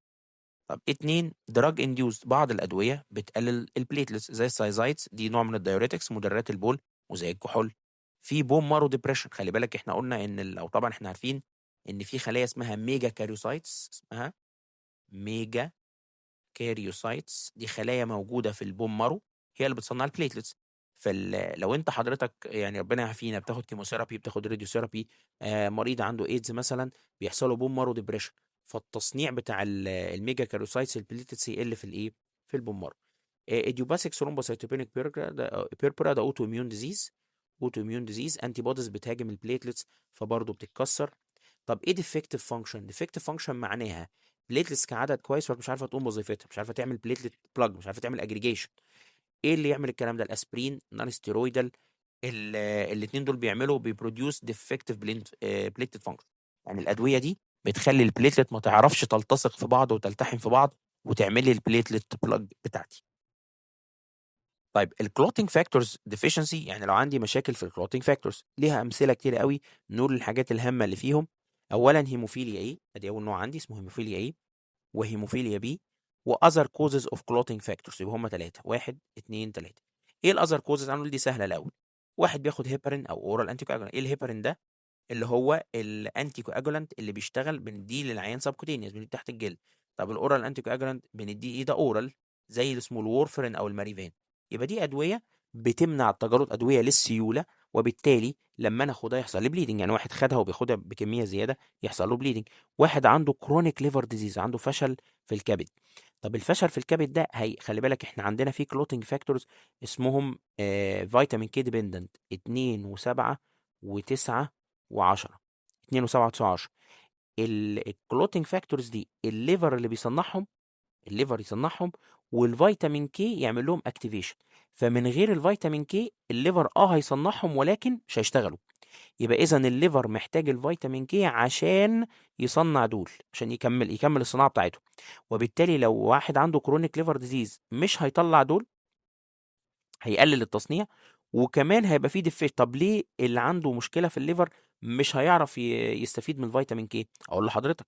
طب اتنين drug induced، بعض الادوية بتقلل ال platelets زي ال thiazides، دي نوع من ال diuretics مدرات البول، وزي الكحول. في bone marrow depression، خلي بالك احنا قلنا ان او طبعا احنا عارفين ان في خلايا اسمها megakaryocytes، اسمها megakaryocytes، دي خلايا موجودة في ال bone marrow هي اللي بتصنع ال platelets. فلو انت حضرتك يعني ربنا يعافينا بتاخد chemotherapy، بتاخد radiotherapy، مريض عنده ايدز مثلا بيحصل له bone marrow depression، فالتصنيع بتاع ال megakaryocytes ال platelets يقل في الايه؟ في ال bone marrow. idiopathic thrombocytopenic purpura ده autoimmune disease، autoimmune disease antibodies بتهاجم ال platelets فبرضه بتتكسر. طب ايه defective function؟ defective function معناها platelets كعدد كويس ولكن مش عارفه تقوم بوظيفتها، مش عارفه تعمل platelet plug، مش عارفه تعمل aggregation. ايه اللي يعمل الكلام ده؟ الاسبرين، non steroidal، الاثنين دول بيعملوا بي produce defective platelet function. يعني الادوية دي بتخلي ال platelet ما تعرفش تلتصق في بعض وتلتحم في بعض وتعمل لي ال platelet plug بتاعتي. طيب ال clotting factors deficiency، يعني لو عندي مشاكل في ال clotting factors ليها امثلة كتير قوي، نقول الحاجات الهامة اللي فيهم. اولا hemophilia A، ادي اول نوع عندي اسمه hemophilia A، و hemophilia B، و other causes of clotting factors، يبقى هم ثلاثة، 1 2 3. ايه ال other causes؟ هنقول دي سهلة الاول. واحد بياخد هيبرين او oral anticoagulant. ايه الهيبرين ده؟ اللي هو ال anticoagulant اللي بيشتغل بنديه للعيان subcutaneous، بنديه تحت الجلد. طب ال oral anticoagulant بنديه ايه ده؟ oral، زي اللي اسمه ال warfarin او ال Marevan. يبقى دي ادوية بتمنع التجلط، ادوية للسيوله، وبالتالي لما انا اخدها يحصل لي bleeding. يعني واحد خدها وبياخدها بكمية زيادة يحصل له bleeding. واحد عنده chronic liver disease، عنده فشل في الكبد. طب الفشل في الكبد ده هي خلي بالك احنا عندنا في clotting factors اسمهم vitamin K dependent، 2 و7 و9 و10، 2 و7 و9 و10. ال clotting factors دي ال liver اللي بيصنعهم، ال liver يصنعهم، وال vitamin K يعمل لهم activation. فمن غير ال vitamin K ال liver هيصنعهم ولكن مش هيشتغلوا. يبقى اذا ال liver محتاج ال vitamin K عشان يصنع دول، عشان يكمل الصناعة بتاعته. وبالتالي لو واحد عنده chronic liver disease مش هيطلع دول، هيقلل التصنيع، وكمان هيبقى فيه defect. طب ليه اللي عنده مشكلة في ال liver مش هيعرف يستفيد من ال vitamin K؟ اقول لحضرتك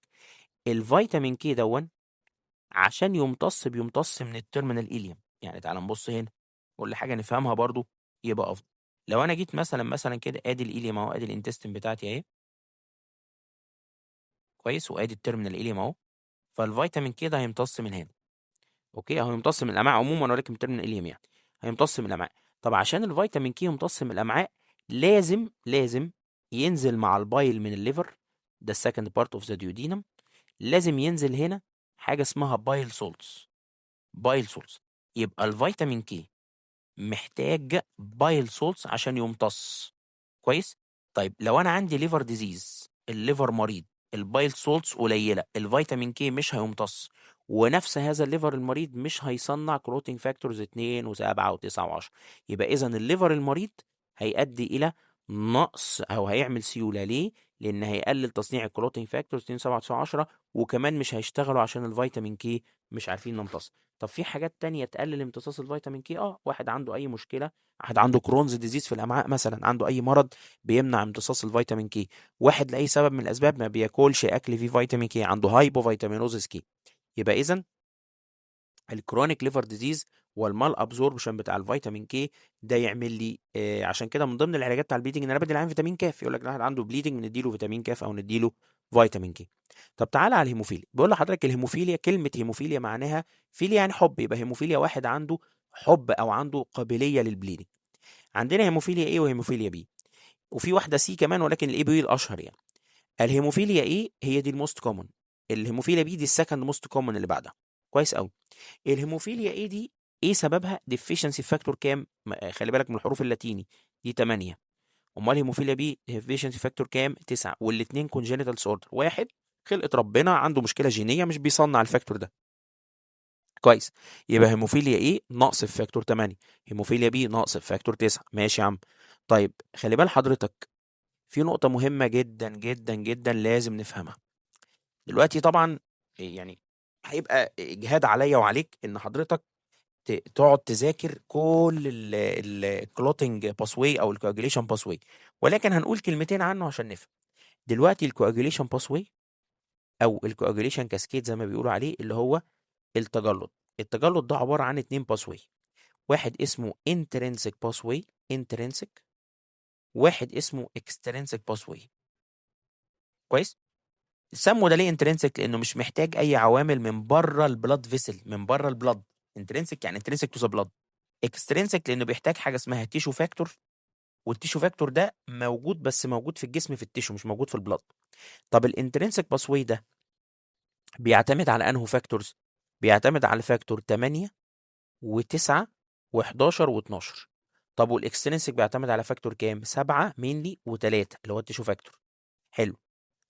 ال vitamin K دون عشان يمتص بيمتص من ال terminal ileum. يعني تعال نبص هنا كل حاجة نفهمها برضو يبقى افضل. لو انا جيت مثلا كده، ادي ال ileum اهو، ادي ال intestine بتاعتي اهي كويس، وادي ال terminal ileum اهو. فال vitamin K ده هيمتص من هنا، okay، اهو يمتص من الامعاء عموما، ولكن من ال terminal ileum يعني هيمتص من الامعاء. طب عشان ال vitamin K يمتص من الامعاء لازم ينزل مع ال bile من ال liver، ده ال second part of the duodenum، لازم ينزل هنا حاجة اسمها bile salts، bile salts. يبقى ال vitamin K محتاج bile salts عشان يمتص كويس. طيب لو انا عندي liver disease، ال liver مريض، ال bile salts قليله، ال vitamin K مش هيمتص، ونفس هذا ال liver المريض مش هيصنع clotting factors 2 و7 و9 و10. يبقى اذا ال liver المريض هيؤدي الى نقص او هيعمل سيولة. ليه؟ لان هيقلل تصنيع ال clotting factors 2 7 9 10، وكمان مش هيشتغلوا عشان ال vitamin K مش عارفين نمتص. طب في حاجات تانية تقلل امتصاص ال vitamin K؟ واحد عنده اي مشكله، واحد عنده Crohn's disease في الامعاء مثلا، عنده اي مرض بيمنع امتصاص ال vitamin K، واحد لاي سبب من الاسباب ما بياكلش اكل فيه vitamin K، عنده hypovitaminosis K. يبقى اذا ال chronic liver disease وال malabsorption بتاع ال vitamin K ده يعمل لي عشان كده من ضمن العلاجات بتاع ال bleeding ان انا بدي العيان فيتامين كاف. يقول لك واحد عنده bleeding نديله فيتامين كاف او نديله vitamin K. طب تعالى على الهيموفيليا. بيقول لحضرتك الهيموفيليا، كلمة هيموفيليا معناها philia يعني حب، يبقى هيموفيليا واحد عنده حب او عنده قابلية لل bleeding. عندنا hemophilia A و hemophilia B، وفي واحدة C كمان، ولكن ال A B الاشهر يعني. ال hemophilia A هي دي ال most common، ال hemophilia B دي ال second most common اللي بعدها. كويس قوي. ال hemophilia A دي ايه سببها؟ deficiency factor كام؟ خلي بالك من الحروف اللاتيني دي، 8. امال hemophilia B deficiency factor كام؟ 9. والاثنين congenital disorder، واحد خلقة ربنا عنده مشكلة جينية مش بيصنع ال factor ده. كويس، يبقى hemophilia A نقص في factor 8، hemophilia B نقص في factor 9. ماشي يا عم. طيب خلي بال حضرتك في نقطة مهمة جدا جدا جدا لازم نفهمها دلوقتي. طبعا يعني هيبقى اجهاد عليا وعليك ان حضرتك تقعد تذاكر كل ال clotting pathway او ال coagulation pathway، ولكن هنقول كلمتين عنه عشان نفهم. دلوقتي ال coagulation pathway او ال coagulation cascade زي ما بيقولوا عليه، اللي هو التجلط. التجلط ده عبارة عن اتنين pathway، واحد اسمه intrinsic pathway intrinsic، واحد اسمه extrinsic pathway. كويس؟ سموا ده ليه intrinsic؟ لانه مش محتاج اي عوامل من بره ال blood vessel، من بره ال blood. intrinsic يعني intrinsic to the blood. extrinsic لانه بيحتاج حاجة اسمها tissue factor، وال tissue factor ده موجود، بس موجود في الجسم في ال tissue، مش موجود في ال blood. طب ال intrinsic pathway ده بيعتمد على انه factors؟ بيعتمد على factor 8 و9 و11 و12. طب وال extrinsic بيعتمد على factor كام؟ 7 mainly و3 اللي هو ال tissue factor. حلو.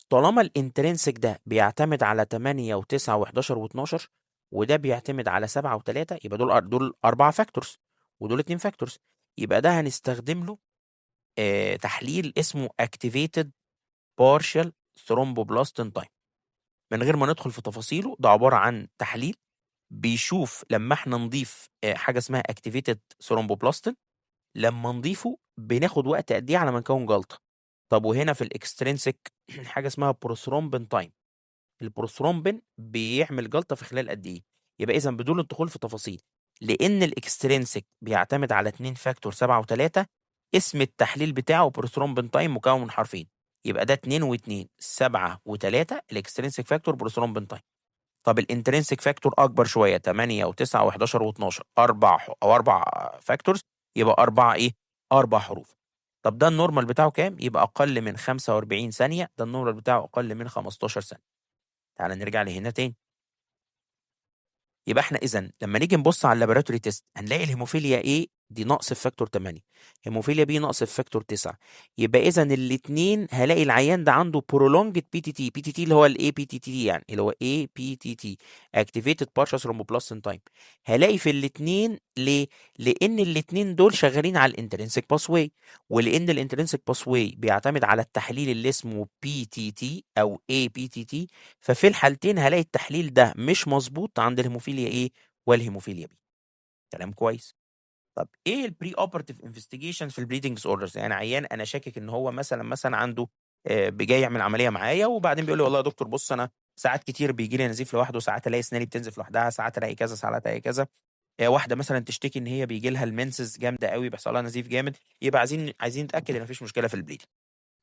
طالما ال intrinsic ده بيعتمد على 8 و9 و11 و12، وده بيعتمد على 7 و3، يبقى دول اربعة factors ودول اتنين factors، يبقى ده هنستخدم له تحليل اسمه activated partial thromboplastin time. من غير ما ندخل في تفاصيله، ده عبارة عن تحليل بيشوف لما احنا نضيف حاجة اسمها activated thromboplastin، لما نضيفه بناخد وقت قد ايه على ما نكون جلطة. طب وهنا في ال extrinsic حاجة اسمها prothrombin time، ال prothrombin بيعمل جلطة في خلال قد ايه. يبقى اذا بدون الدخول في تفاصيل، لان ال extrinsic بيعتمد على 2 factor 7 و3، اسم التحليل بتاعه prothrombin time مكون من حرفين، يبقى ده 2 و2، 7 و3، ال extrinsic factor prothrombin time. طب ال intrinsic factor اكبر شويه، 8 و9 و11 و12، اربع او اربع factors، يبقى اربعة ايه؟ اربع حروف. طب ده ال normal بتاعه كام؟ يبقى اقل من 45 ثانيه. ده ال normal بتاعه اقل من 15 ثانيه. تعال نرجع لهنا تاني. يبقى احنا اذا لما نيجي نبص على ال laboratory test هنلاقي ال hemophilia A دي نقص في factor 8، hemophilia B نقص في factor 9. يبقى اذا الاثنين هلاقي العيان ده عنده prolonged PTT. PTT اللي هو ال aPTT، يعني اللي هو aPTT activated partial thromboplastin time. هلاقي في الاثنين. ليه؟ لان الاثنين دول شغالين على ال intrinsic pathway، ولان ال intrinsic pathway بيعتمد على التحليل اللي اسمه PTT او aPTT، ففي الحالتين هلاقي التحليل ده مش مظبوط عند ال hemophilia A وال hemophilia B. كلام كويس. طب ايه ال preoperative investigation في ال bleeding disorders؟ يعني عيان انا شاكك ان هو مثلا عنده جاي يعمل عملية معايا، وبعدين بيقول لي والله يا دكتور بص، انا ساعات كتير بيجي لي نزيف لوحده، ساعات الاقي اسناني بتنزف لوحدها، ساعات الاقي كذا، ساعات الاقي كذا. واحدة مثلا تشتكي ان هي بيجي لها ال menses جامدة قوي، بيحصل لها نزيف جامد، يبقى عايزين نتاكد ان مفيش مشكلة في ال bleeding.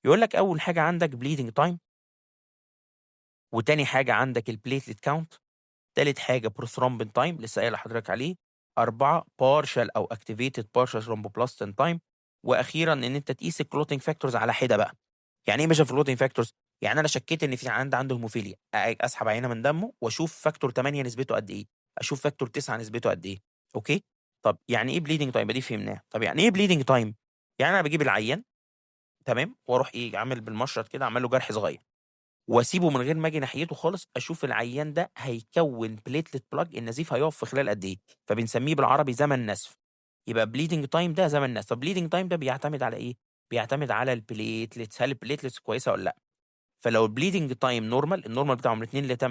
يقول لك اول حاجة عندك bleeding time، وتاني حاجة عندك ال platelet count، تالت حاجة prothrombin time لسه قايل لحضرتك عليه، أربعة partial أو activated partial thromboplastin time، وأخيرا إن أنت تقيس ال clotting factors على حدة بقى. يعني إيه measure clotting factors؟ يعني أنا شكيت إن في عنده هيموفيليا، أسحب عينة من دمه وأشوف factor 8 نسبته قد إيه، أشوف factor 9 نسبته قد إيه. okay؟ طب يعني إيه bleeding time؟ دي فهمناها. طب يعني إيه bleeding time؟ يعني أنا بجيب العيان، تمام، واروح ايه؟ عامل بالمشرط كده، عامل له جرح صغير. واسيبه من غير ما اجي ناحيته خالص، اشوف العيان ده هيكون platelet plug، النزيف هيقف في خلال قد ايه، فبنسميه بالعربي زمن نزف. يبقى bleeding time ده زمن نزف. طب bleeding time ده بيعتمد على ايه؟ بيعتمد على ال platelets، هل ال platelets كويسة ولا لا. فلو ال bleeding time normal، ال normal بتاعه من 2 ل 8،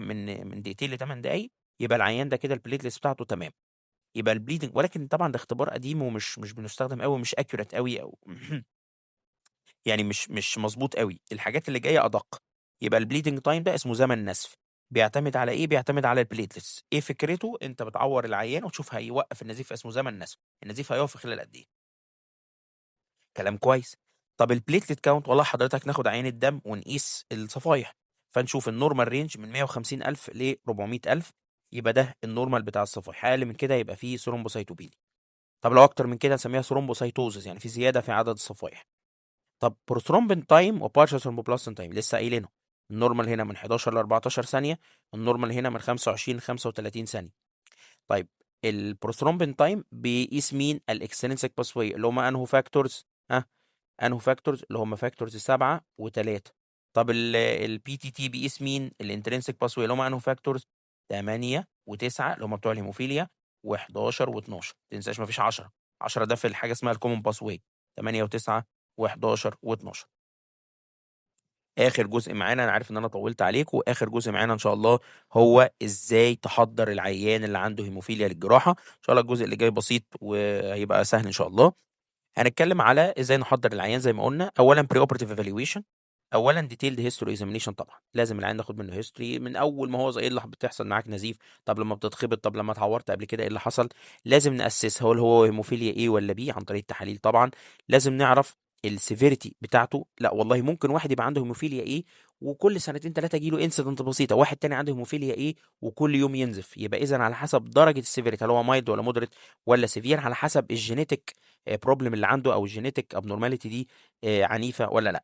من دقيقتين ل 8 دقائق، يبقى العيان ده كده ال platelets بتاعته تمام. يبقى ال bleeding، ولكن طبعا ده اختبار قديم ومش مش بنستخدم قوي، مش accurate قوي، او يعني مش مظبوط قوي. الحاجات اللي جاية ادق. يبقى ال bleeding time ده اسمه زمن نزف، بيعتمد على ايه؟ بيعتمد على ال platelets. ايه فكرته؟ انت بتعور العيان وتشوف هيوقف النزيف، اسمه زمن نزف، النزيف هيقف في خلال قد ايه. كلام كويس. طب ال platelet count، والله حضرتك ناخد عينة دم ونقيس الصفايح، فنشوف ال normal range من 150 ألف ل 400 ألف، يبقى ده ال normal بتاع الصفائح. اقل من كده يبقى فيه thrombocytopenia. طب لو اكتر من كده نسميها thrombocytosis، يعني في زيادة في عدد الصفائح. طب prothrombin time و partial thromboplastin time لسه قايلينه، ال normal هنا من 11 ل 14 ثانيه، ال normal هنا من 25 ل 35 ثانية. طيب ال prothrombin time بيقيس مين؟ ال extrinsic pathway، اللي هم انهو factors؟ ها، انهو factors؟ اللي هم factors 7 و3. طب ال PTT بيقيس مين؟ ال intrinsic pathway، اللي هم انهو factors؟ 8 و9 اللي هم بتوع الهيموفيليا، و11 و12. ما تنساش مفيش 10، 10 ده في الحاجة اسمها ال common pathway. 8 و9 و11 و12. اخر جزء معانا، انا عارف ان انا طولت عليكم، اخر جزء معانا ان شاء الله هو ازاي تحضر العيان اللي عنده هيموفيليا للجراحه. ان شاء الله الجزء اللي جاي بسيط وهيبقى سهل ان شاء الله. هنتكلم على ازاي نحضر العيان زي ما قلنا. اولا preoperative evaluation، اولا detailed history examination، طبعا لازم العيان ناخد منه history من اول ما هو ايه اللي بتحصل معاك نزيف، طب لما بتتخبط، طب لما اتعورت قبل كده ايه اللي حصل. لازم ن assess هل هو هيموفيليا A ولا B عن طريق التحاليل. طبعا لازم نعرف ال severity بتاعته. لا والله ممكن واحد يبقى عنده هيموفيليا A وكل سنتين ثلاثة يجيله incident بسيطه، واحد تاني عنده هيموفيليا A وكل يوم ينزف. يبقى اذا على حسب درجه ال severity، هل هو mild ولا moderate ولا severe، على حسب ال genetic problem اللي عنده او ال genetic abnormality دي عنيفة ولا لا.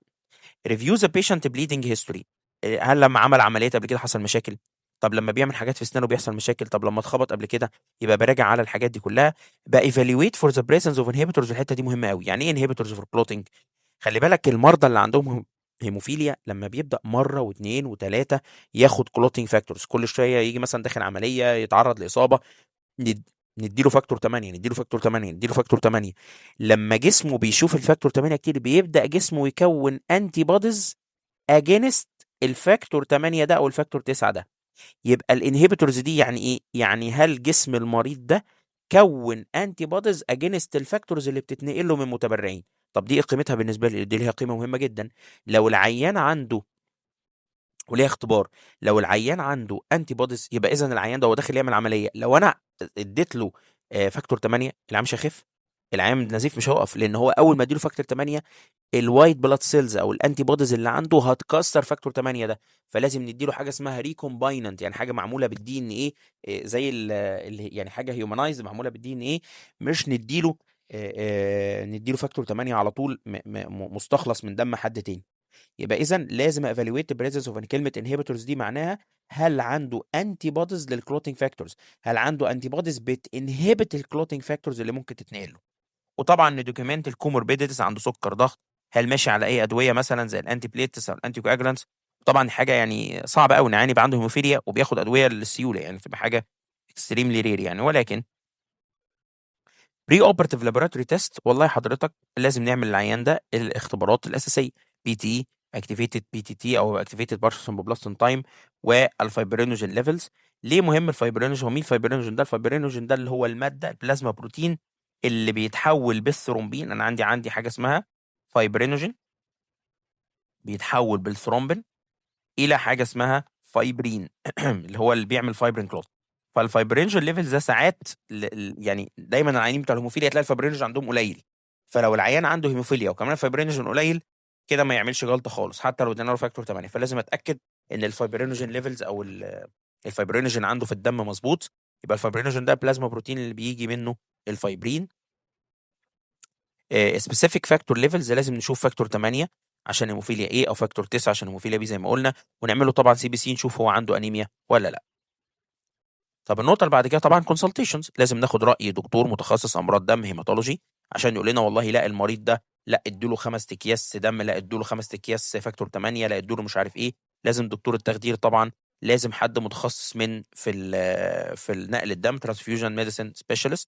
review the patient bleeding history، هل لما عمل عمليات قبل كده حصل مشاكل؟ طب لما بيعمل حاجات في اسنانه بيحصل مشاكل؟ طب لما اتخبط قبل كده؟ يبقى براجع على الحاجات دي كلها. ب evaluate for the presence of inhibitors، الحتة دي مهمة قوي. يعني ايه inhibitors for clotting؟ خلي بالك المرضى اللي عندهم هيموفيليا لما بيبدا مرة واثنين وثلاثة ياخد clotting factors، كل شوية يجي مثلا داخل عملية يتعرض لاصابة، نديله factor 8، نديله factor 8، نديله factor 8. لما جسمه بيشوف ال factor 8 كتير بيبدا جسمه يكون antibodies against ال factor 8 ده او ال factor 9 ده. يبقى ال inhibitors دي يعني ايه؟ يعني هل جسم المريض ده كون antibodies against ال factors اللي بتتنقل له من متبرعين؟ طب دي ايه قيمتها بالنسبة لي؟ دي ليها قيمة مهمة جدا. لو العيان عنده، وليها اختبار، لو العيان عنده antibodies يبقى اذا العيان ده هو داخل يعمل عملية، لو انا اديت له factor 8 العيان مش هيخف، العيان النزيف مش هيقف، لان هو اول ما اديله factor 8 ال white blood cells او ال antibodies اللي عنده هتكسر factor 8 ده. فلازم نديله حاجة اسمها recombinant، يعني حاجة معمولة بال DNA، زي ال يعني حاجة humanized معمولة بال DNA، مش نديله نديله factor 8 على طول مستخلص من دم حد تاني. يبقى اذا لازم evaluate presence of كلمة inhibitors دي معناها هل عنده antibodies لل clotting factors، هل عنده antibodies بت inhibit ال clotting factors اللي ممكن تتنقل له. وطبعا ن document ال comorbidities، عنده سكر، ضغط، هل ماشي على اي ادوية مثلا زي ال antiplatelets او ال anticoagulants. طبعا حاجة يعني صعبة قوي ان عيان يبقى عنده هيموفيليا وبياخد ادوية للسيوله، يعني تبقى حاجة extremely rare يعني. ولكن preoperative laboratory test، والله حضرتك لازم نعمل العيان ده الاختبارات الاساسية، PT، activated PTT او activated partial thromboplastin time، وال fibrinogen levels. ليه مهم ال fibrinogen؟ هو مين ال fibrinogen ده؟ ال fibrinogen ده اللي هو المادة ال plasma protein اللي بيتحول بالثرومبين. انا عندي حاجة اسمها fibrinogen بيتحول بالثرومبين الى حاجة اسمها فايبرين اللي هو اللي بيعمل fibrin clot. فال fibrinogen levels ده ساعات يعني دايما العيانين بتوع الهيموفيليا تلاقي ال fibrinogen عندهم قليل. فلو العيان عنده هيموفيليا وكمان ال fibrinogen قليل كده ما يعملش جلطة خالص حتى لو ادينا له factor 8. فلازم اتاكد ان ال fibrinogen levels او ال fibrinogen عنده في الدم مظبوط. يبقى ال fibrinogen ده plasma protein اللي بيجي منه ال fibrin. specific factor levels لازم نشوف factor 8 عشان هيموفيليا A او factor 9 عشان هيموفيليا B زي ما قلنا، ونعمله طبعا CBC نشوف هو عنده انيميا ولا لا. طب النقطة اللي بعد كده طبعا consultations، لازم ناخد راي دكتور متخصص امراض دم hematology عشان يقول لنا والله لا المريض ده لا ادوا له 5 اكياس دم، لا ادوا له 5 اكياس factor 8، لا ادوا له مش عارف ايه. لازم دكتور التخدير طبعا، لازم حد متخصص من في النقل الدم، transfusion medicine specialist.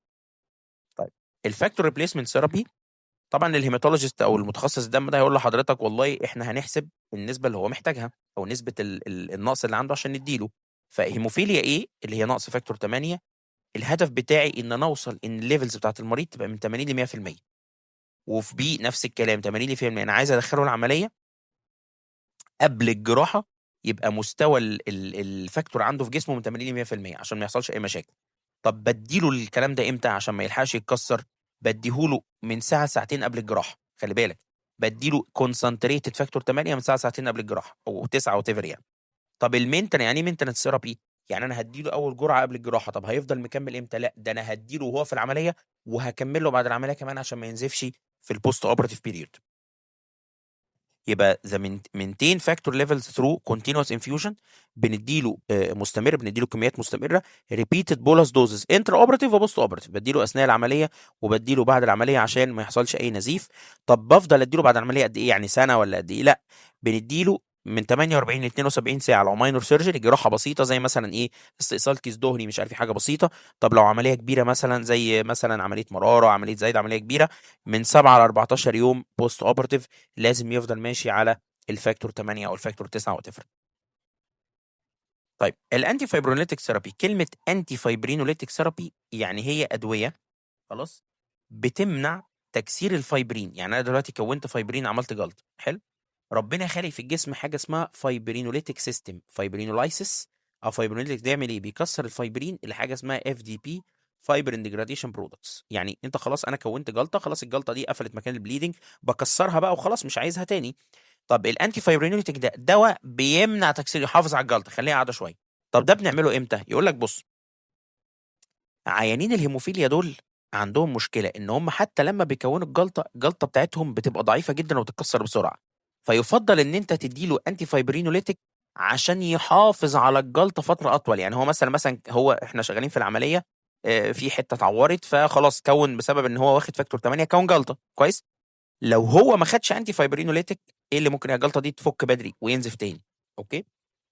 طيب ال factor replacement therapy، طبعا ال hematologist او المتخصص الدم ده هيقول لحضرتك والله احنا هنحسب النسبة اللي هو محتاجها او نسبه النقص اللي عنده عشان نديله. ف hemophilia A اللي هي نقص factor 8، الهدف بتاعي ان انا اوصل ان ال levels بتاعت المريض تبقى من 80 ل 100%. وفي B نفس الكلام 80 ل 100%. انا عايز ادخله العملية قبل الجراحة يبقى مستوى ال factor عنده في جسمه من 80 ل 100% عشان ما يحصلش اي مشاكل. طب بديله الكلام ده امتى عشان ما يلحقش يتكسر؟ بديهوله من ساعة ساعتين قبل الجراحة. خلي بالك، بديله concentrated factor 8 من ساعة ساعتين قبل الجراحة او 9 whatever يعني. طب ال maintenance، يعني ايه maintenance therapy؟ يعني انا هديله اول جرعة قبل الجراحه، طب هيفضل مكمل امتى؟ لا ده انا هديله وهو في العملية وهكمل له بعد العملية كمان عشان ما ينزفش في ال post operative period. يبقى the maintain factor levels through continuous infusion، بنديله مستمر، بنديله كميات مستمرة، repeated bolus doses intra operative و post operative، بديله اثناء العملية وبديله بعد العملية عشان ما يحصلش اي نزيف. طب بفضل اديله بعد العملية قد ايه؟ يعني سنة ولا قد ايه؟ لا، بنديله من 48 ل 72 ساعة لو minor surgery، جراحه بسيطة زي مثلا ايه، استئصال كيس دهني مش عارف إيه، حاجة بسيطة. طب لو عملية كبيرة مثلا زي مثلا عملية مرارة، عملية زايد، عملية كبيره، من 7 ل 14 يوم post operative لازم يفضل ماشي على ال factor 8 او ال factor 9 whatever. طيب ال antifibrinolytic therapy، كلمة antifibrinolytic therapy يعني هي ادوية خلاص بتمنع تكسير الفايبرين. يعني انا دلوقتي كونت فايبرين، عملت جلطة، حلو، ربنا خالق في الجسم حاجة اسمها fibrinolytic system، fibrinolysis او fibrinolytic، ده يعمل ايه؟ بيكسر الفايبرين لحاجة اسمها FDP، fibrin degradation products. يعني انت خلاص انا كونت جلطة، خلاص الجلطة دي قفلت مكان ال bleeding، بكسرها بقى وخلاص مش عايزها تاني. طب ال antifibrinolytic ده دواء بيمنع تكسير، يحافظ على الجلطة، خليها قاعدة شوية. طب ده بنعمله امتى؟ يقول لك بص، عيانين الهيموفيليا دول عندهم مشكلة ان هم حتى لما بيكونوا الجلطة، الجلطة بتاعتهم بتبقى ضعيفة جدا وبتتكسر بسرعة، فيفضل ان انت تديله antifibrinolytic عشان يحافظ على الجلطة فترة اطول. يعني هو مثلا هو احنا شغالين في العملية، في حتة اتعورت، فخلاص كون بسبب ان هو واخد factor 8 كون جلطة، كويس. لو هو ما خدش antifibrinolytic ايه اللي ممكن الجلطة دي تفك بدري وينزف تاني، okay.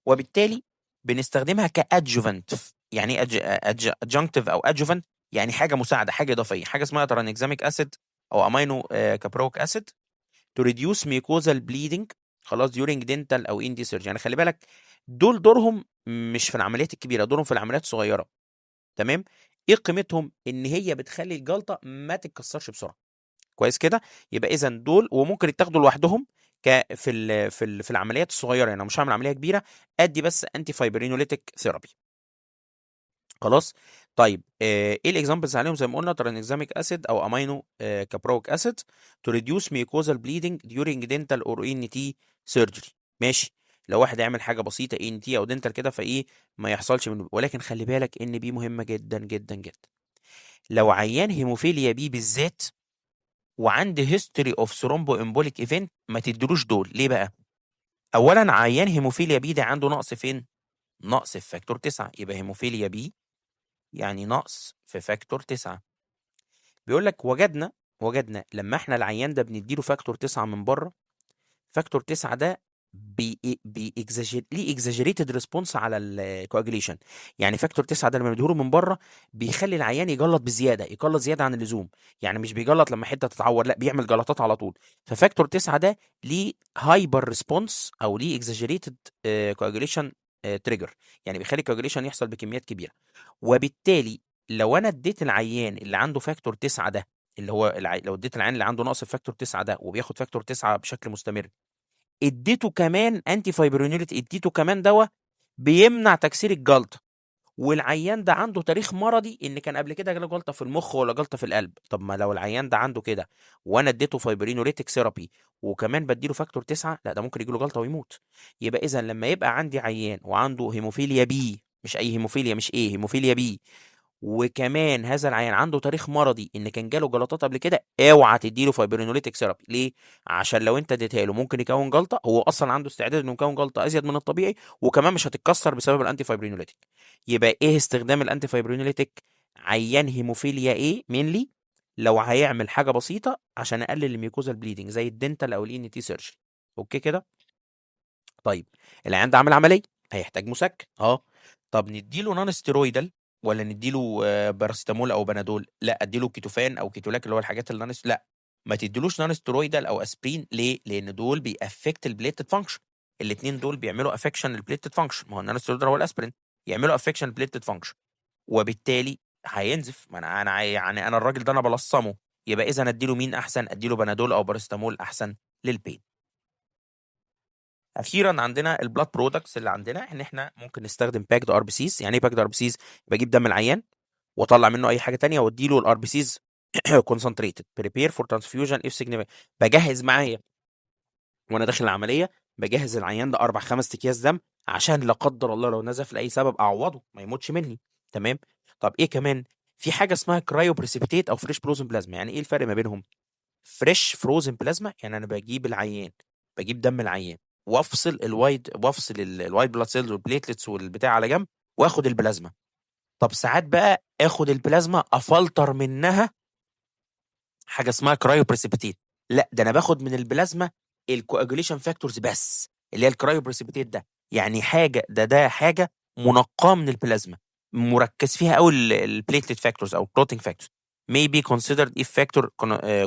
وبالتالي بنستخدمها ك adjuvant. يعني ايه adjunctive او adjuvant؟ يعني حاجة مساعدة، حاجة اضافية، حاجة اسمها tranexamic acid او amino caproic acid to reduce mucosal bleeding خلاص during dental او ENT surgery. يعني خلي بالك دول دورهم مش في العمليات الكبيرة، دورهم في العمليات الصغيرة، تمام. ايه قيمتهم؟ ان هي بتخلي الجلطة ما تتكسرش بسرعة، كويس كده. يبقى اذا دول وممكن يتاخدوا لوحدهم ك في العمليات الصغيرة، يعني لو مش هعمل عملية كبيرة ادي بس antifibrinolytic therapy خلاص. طيب ايه ال examples عليهم؟ زي ما قلنا tranexamic acid او امينو caproic acid to reduce mucosal bleeding during dental or ENT surgery. ماشي، لو واحد يعمل حاجة بسيطة ENT او dental كده فايه ما يحصلش منه. ولكن خلي بالك ان B مهمة جدا جدا جدا. لو عيان hemophilia B بالذات وعنده history of thromboembolic event ما تدلوش دول. ليه بقى؟ اولا عيان hemophilia B ده عنده نقص فين؟ نقص في factor 9، يبقى hemophilia B يعني نقص في factor 9. بيقول لك وجدنا لما احنا العيان ده بنديله factor 9 من بره، factor 9 ده بي ليه exaggerated response على ال coagulation. يعني factor 9 ده لما بنديهوله من بره بيخلي العيان يجلط بزياده، يجلط زيادة عن اللزوم. يعني مش بيجلط لما حتة تتعور، لا بيعمل جلطات على طول. ف factor 9 ده ليه hyper response او ليه exaggerated coagulation trigger، يعني بيخلي ال coagulation يحصل بكميات كبيرة. وبالتالي لو انا اديت العيان اللي عنده factor 9 ده، اللي هو لو اديت العيان اللي عنده نقص في factor 9 ده وبياخد factor 9 بشكل مستمر، اديته كمان antifibrinolytic، اديته كمان دواء بيمنع تكسير الجلطة، والعيان ده عنده تاريخ مرضي ان كان قبل كده جاله جلطة في المخ ولا جلطة في القلب. طب ما لو العيان ده عنده كده وانا اديته fibrinolytic therapy وكمان بديله factor 9، لا ده ممكن يجيله جلطة ويموت. يبقى اذا لما يبقى عندي عيان وعنده hemophilia B، مش اي هيموفيليا، مش A، hemophilia B، وكمان هذا العيان عنده تاريخ مرضي ان كان جاله جلطات قبل كده، اوعى تديله fibrinolytic therapy. ليه؟ عشان لو انت اديتها له ممكن يكون جلطة، هو اصلا عنده استعداد انه يكون جلطة ازيد من الطبيعي، وكمان مش هتتكسر بسبب ال antifibrinolytic. يبقى ايه استخدام ال antifibrinolytic؟ عيان hemophilia A mainly لو هيعمل حاجة بسيطة عشان اقلل ال mucosal bleeding زي ال dental او ال ENT surgery. okay كده؟ طيب العيان ده عامل عملية، هيحتاج مسكن. طب نديله non steroidal ولا نديله باراسيتامول او بنادول؟ لا، اديله كيتوفان او كيتولاك اللي هو الحاجات اللي non، لا ما تديلوش non steroidal او اسبرين. ليه؟ لان دول بي affect ال platelet function. الاثنين دول بيعملوا affection لل platelet function. ما هو ال non steroidal هو الاسبرين، يعملوا affection لل platelet function، وبالتالي هينزف. ما انا يعني انا الراجل ده انا بلصمه، يبقى اذا اديله مين احسن؟ اديله بنادول او باراسيتامول احسن لل pain. اخيرا عندنا ال blood products اللي عندنا، ان احنا ممكن نستخدم packed RBCs. يعني ايه packed RBCs؟ بجيب دم العيان واطلع منه اي حاجة تانية وادي له ال RBCs concentrated، prepare for transfusion if significant. بجهز معايا وانا داخل العمليه، بجهز العيان ده اربع خمس اكياس دم عشان لا قدر الله لو نزف لاي سبب اعوضه، ما يموتش مني. تمام. طب ايه كمان؟ في حاجة اسمها cryoprecipitate او fresh frozen plasma. يعني ايه الفرق ما بينهم؟ fresh frozen plasma يعني انا بجيب العيان، بجيب دم العيان وافصل ال white blood cells وال platelets والبتاع على جنب واخد البلازما. طب ساعات بقى اخد البلازما افلتر منها حاجة اسمها cryoprecipitate. لا، ده انا باخد من البلازما ال coagulation factors بس، اللي هي ال cryoprecipitate ده، يعني حاجة ده حاجة منقاه من البلازما، مركز فيها قوي ال platelet factors او clotting factors، may be considered if factor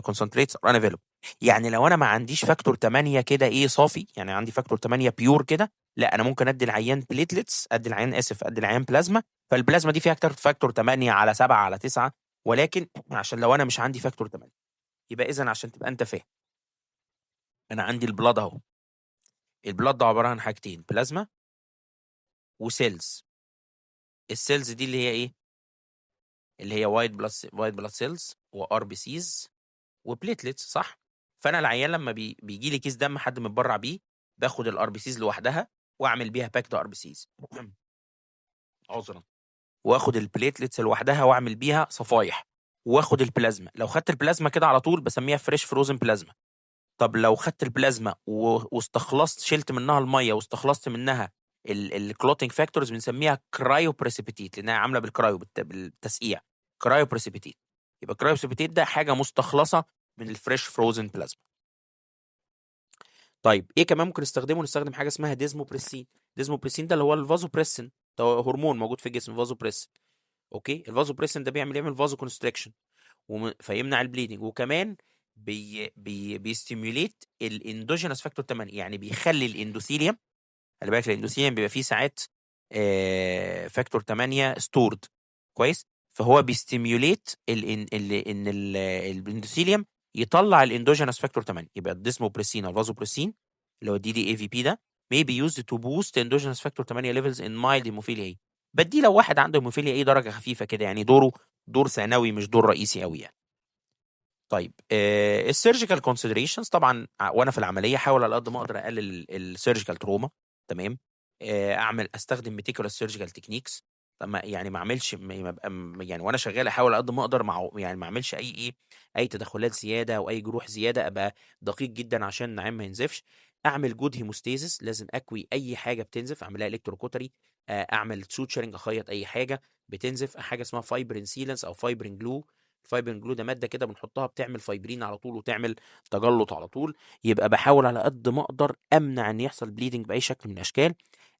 concentrates are unavailable. يعني لو انا ما عنديش factor 8 كده ايه صافي، يعني عندي factor 8 pure كده، لا انا ممكن ادي العيان platelets، ادي العيان، اسف، ادي العيان بلازما، فالبلازما دي فيها اكتر factor 8 على 7 على 9، ولكن عشان لو انا مش عندي factor 8. يبقى اذا عشان تبقى انت فاهم، انا عندي ال blood اهو، ال blood ده عبارة عن حاجتين، بلازما و cells. ال cells دي اللي هي ايه؟ اللي هي white blood cells و RBCs و platelets، صح؟ فانا العيان لما بيجي لي كيس دم حد متبرع بيه، باخد ال RBCs لوحدها واعمل بيها packed RBCs، عذرا، واخد ال platelets لوحدها واعمل بيها صفايح، واخد البلازما. لو خدت البلازما كده على طول بسميها fresh frozen plasma. طب لو خدت البلازما واستخلصت، شلت منها المية واستخلصت منها ال clotting factors، بنسميها cryoprecipitate، لانها عامله بال cryo، بالتسقيع، cryoprecipitate. يبقى cryoprecipitate ده حاجة مستخلصه من ال fresh frozen plasma. طيب ايه كمان ممكن نستخدمه؟ نستخدم حاجة اسمها desmopressin. desmopressin ده اللي هو الفازوبريسين، ده هرمون موجود في الجسم، vasopressin. okay، ال vasopressin ده يعمل vasoconstriction فيمنع ال bleeding، وكمان بي بي بي stimulate ال endogenous factor 8، يعني بيخلي ال endothelium، خلي بالك ال endothelium بيبقى فيه ساعات factor 8 stored، كويس؟ فهو بي stimulate ان ال endothelium يطلع ال endogenous factor 8. يبقى ال desmopressin او الفازوبريسين اللي هو ال DDAVP ده may be used to boost endogenous factor 8 levels in mild hemophilia A. بدي لو واحد عنده هيموفيليا A درجه خفيفة كده، يعني دوره دور ثانوي مش دور رئيسي قوي يعني. طيب ال surgical considerations، طبعا وانا في العملية احاول على قد ما اقدر اقلل ال surgical trauma، تمام؟ اعمل استخدم meticulous surgical techniques، يعني ما اعملش ما ما يعني وانا شغال احاول على قد ما اقدر مع يعني ما اعملش اي ايه اي تدخلات زيادة او اي جروح زياده، ابقى دقيق جدا عشان العيان ما ينزفش. اعمل good hemostasis، لازم اكوي اي حاجة بتنزف، اعملها electrocautery، اعمل suturing، اخيط اي حاجة بتنزف. حاجة اسمها fibrin sealants او fibrin glue. ال fibrin glue ده مادة كده بنحطها بتعمل فايبرين على طول وتعمل تجلط على طول. يبقى بحاول على قد ما اقدر امنع ان يحصل bleeding باي شكل من الاشكال.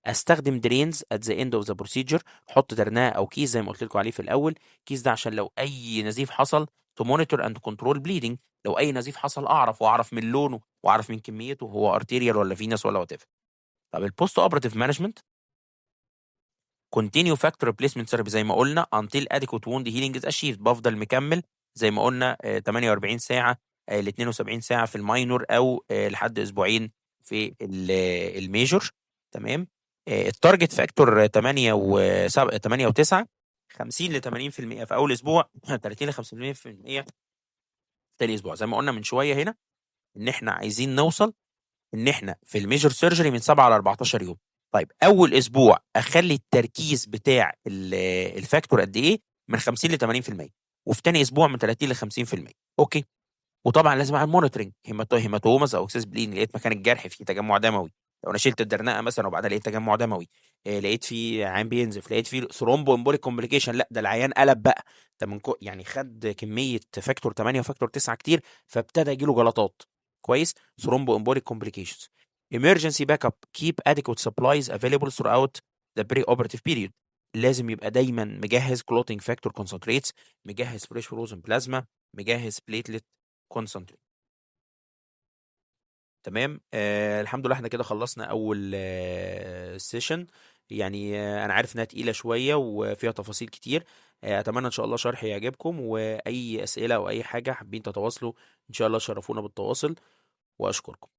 استخدم drains at the end of the procedure، احط درنقه او كيس زي ما قلت لكم عليه في الاول. كيس ده عشان لو اي نزيف حصل to monitor and control bleeding، لو اي نزيف حصل اعرف، واعرف من لونه واعرف من كميته هو arterial ولا venous ولا whatever. طب ال post operative management، continue factor replacement therapy زي ما قلنا until adequate wound healing is achieved. بفضل مكمل زي ما قلنا 48 ساعة ل 72 ساعة في ال minor او لحد اسبوعين في ال major، تمام؟ ال target factor 8 و 8 و9، 50 ل 80% في اول اسبوع، 30 ل 50% في تاني اسبوع. زي ما قلنا من شوية هنا ان احنا عايزين نوصل ان احنا في ال major surgery من 7 ل 14 يوم. طيب اول اسبوع اخلي التركيز بتاع ال factor قد ايه؟ من 50 ل 80%، وفي تاني اسبوع من 30 ل 50%. okay، وطبعا لازم اعمل monitoring hematomas او excess bleeding. لقيت مكان الجرح فيه تجمع دموي، لو انا شلت الدرنقه مثلا وبعدها لقيت تجمع دموي، لقيت في عيان بينزف، لقيت في thromboembolic complication، لا ده العيان قلب بقى، ده من يعني خد كمية factor 8 و factor 9 كتير فابتدى يجيله جلطات، كويس؟ thromboembolic complications. Emergency backup: keep adequate supplies available throughout the pre-operative period. لازم يبقى دايما مجهز clotting factor concentrates، مجهز fresh frozen plasma، مجهز platelet concentrate. تمام. الحمد لله احنا كده خلصنا اول session. يعني انا عارف انها تقيلة شوية وفيها تفاصيل كتير. اتمنى ان شاء الله شرحي يعجبكم، واي اسئلة او اي حاجة حابين تتواصلوا ان شاء الله شرفونا بالتواصل، واشكركم.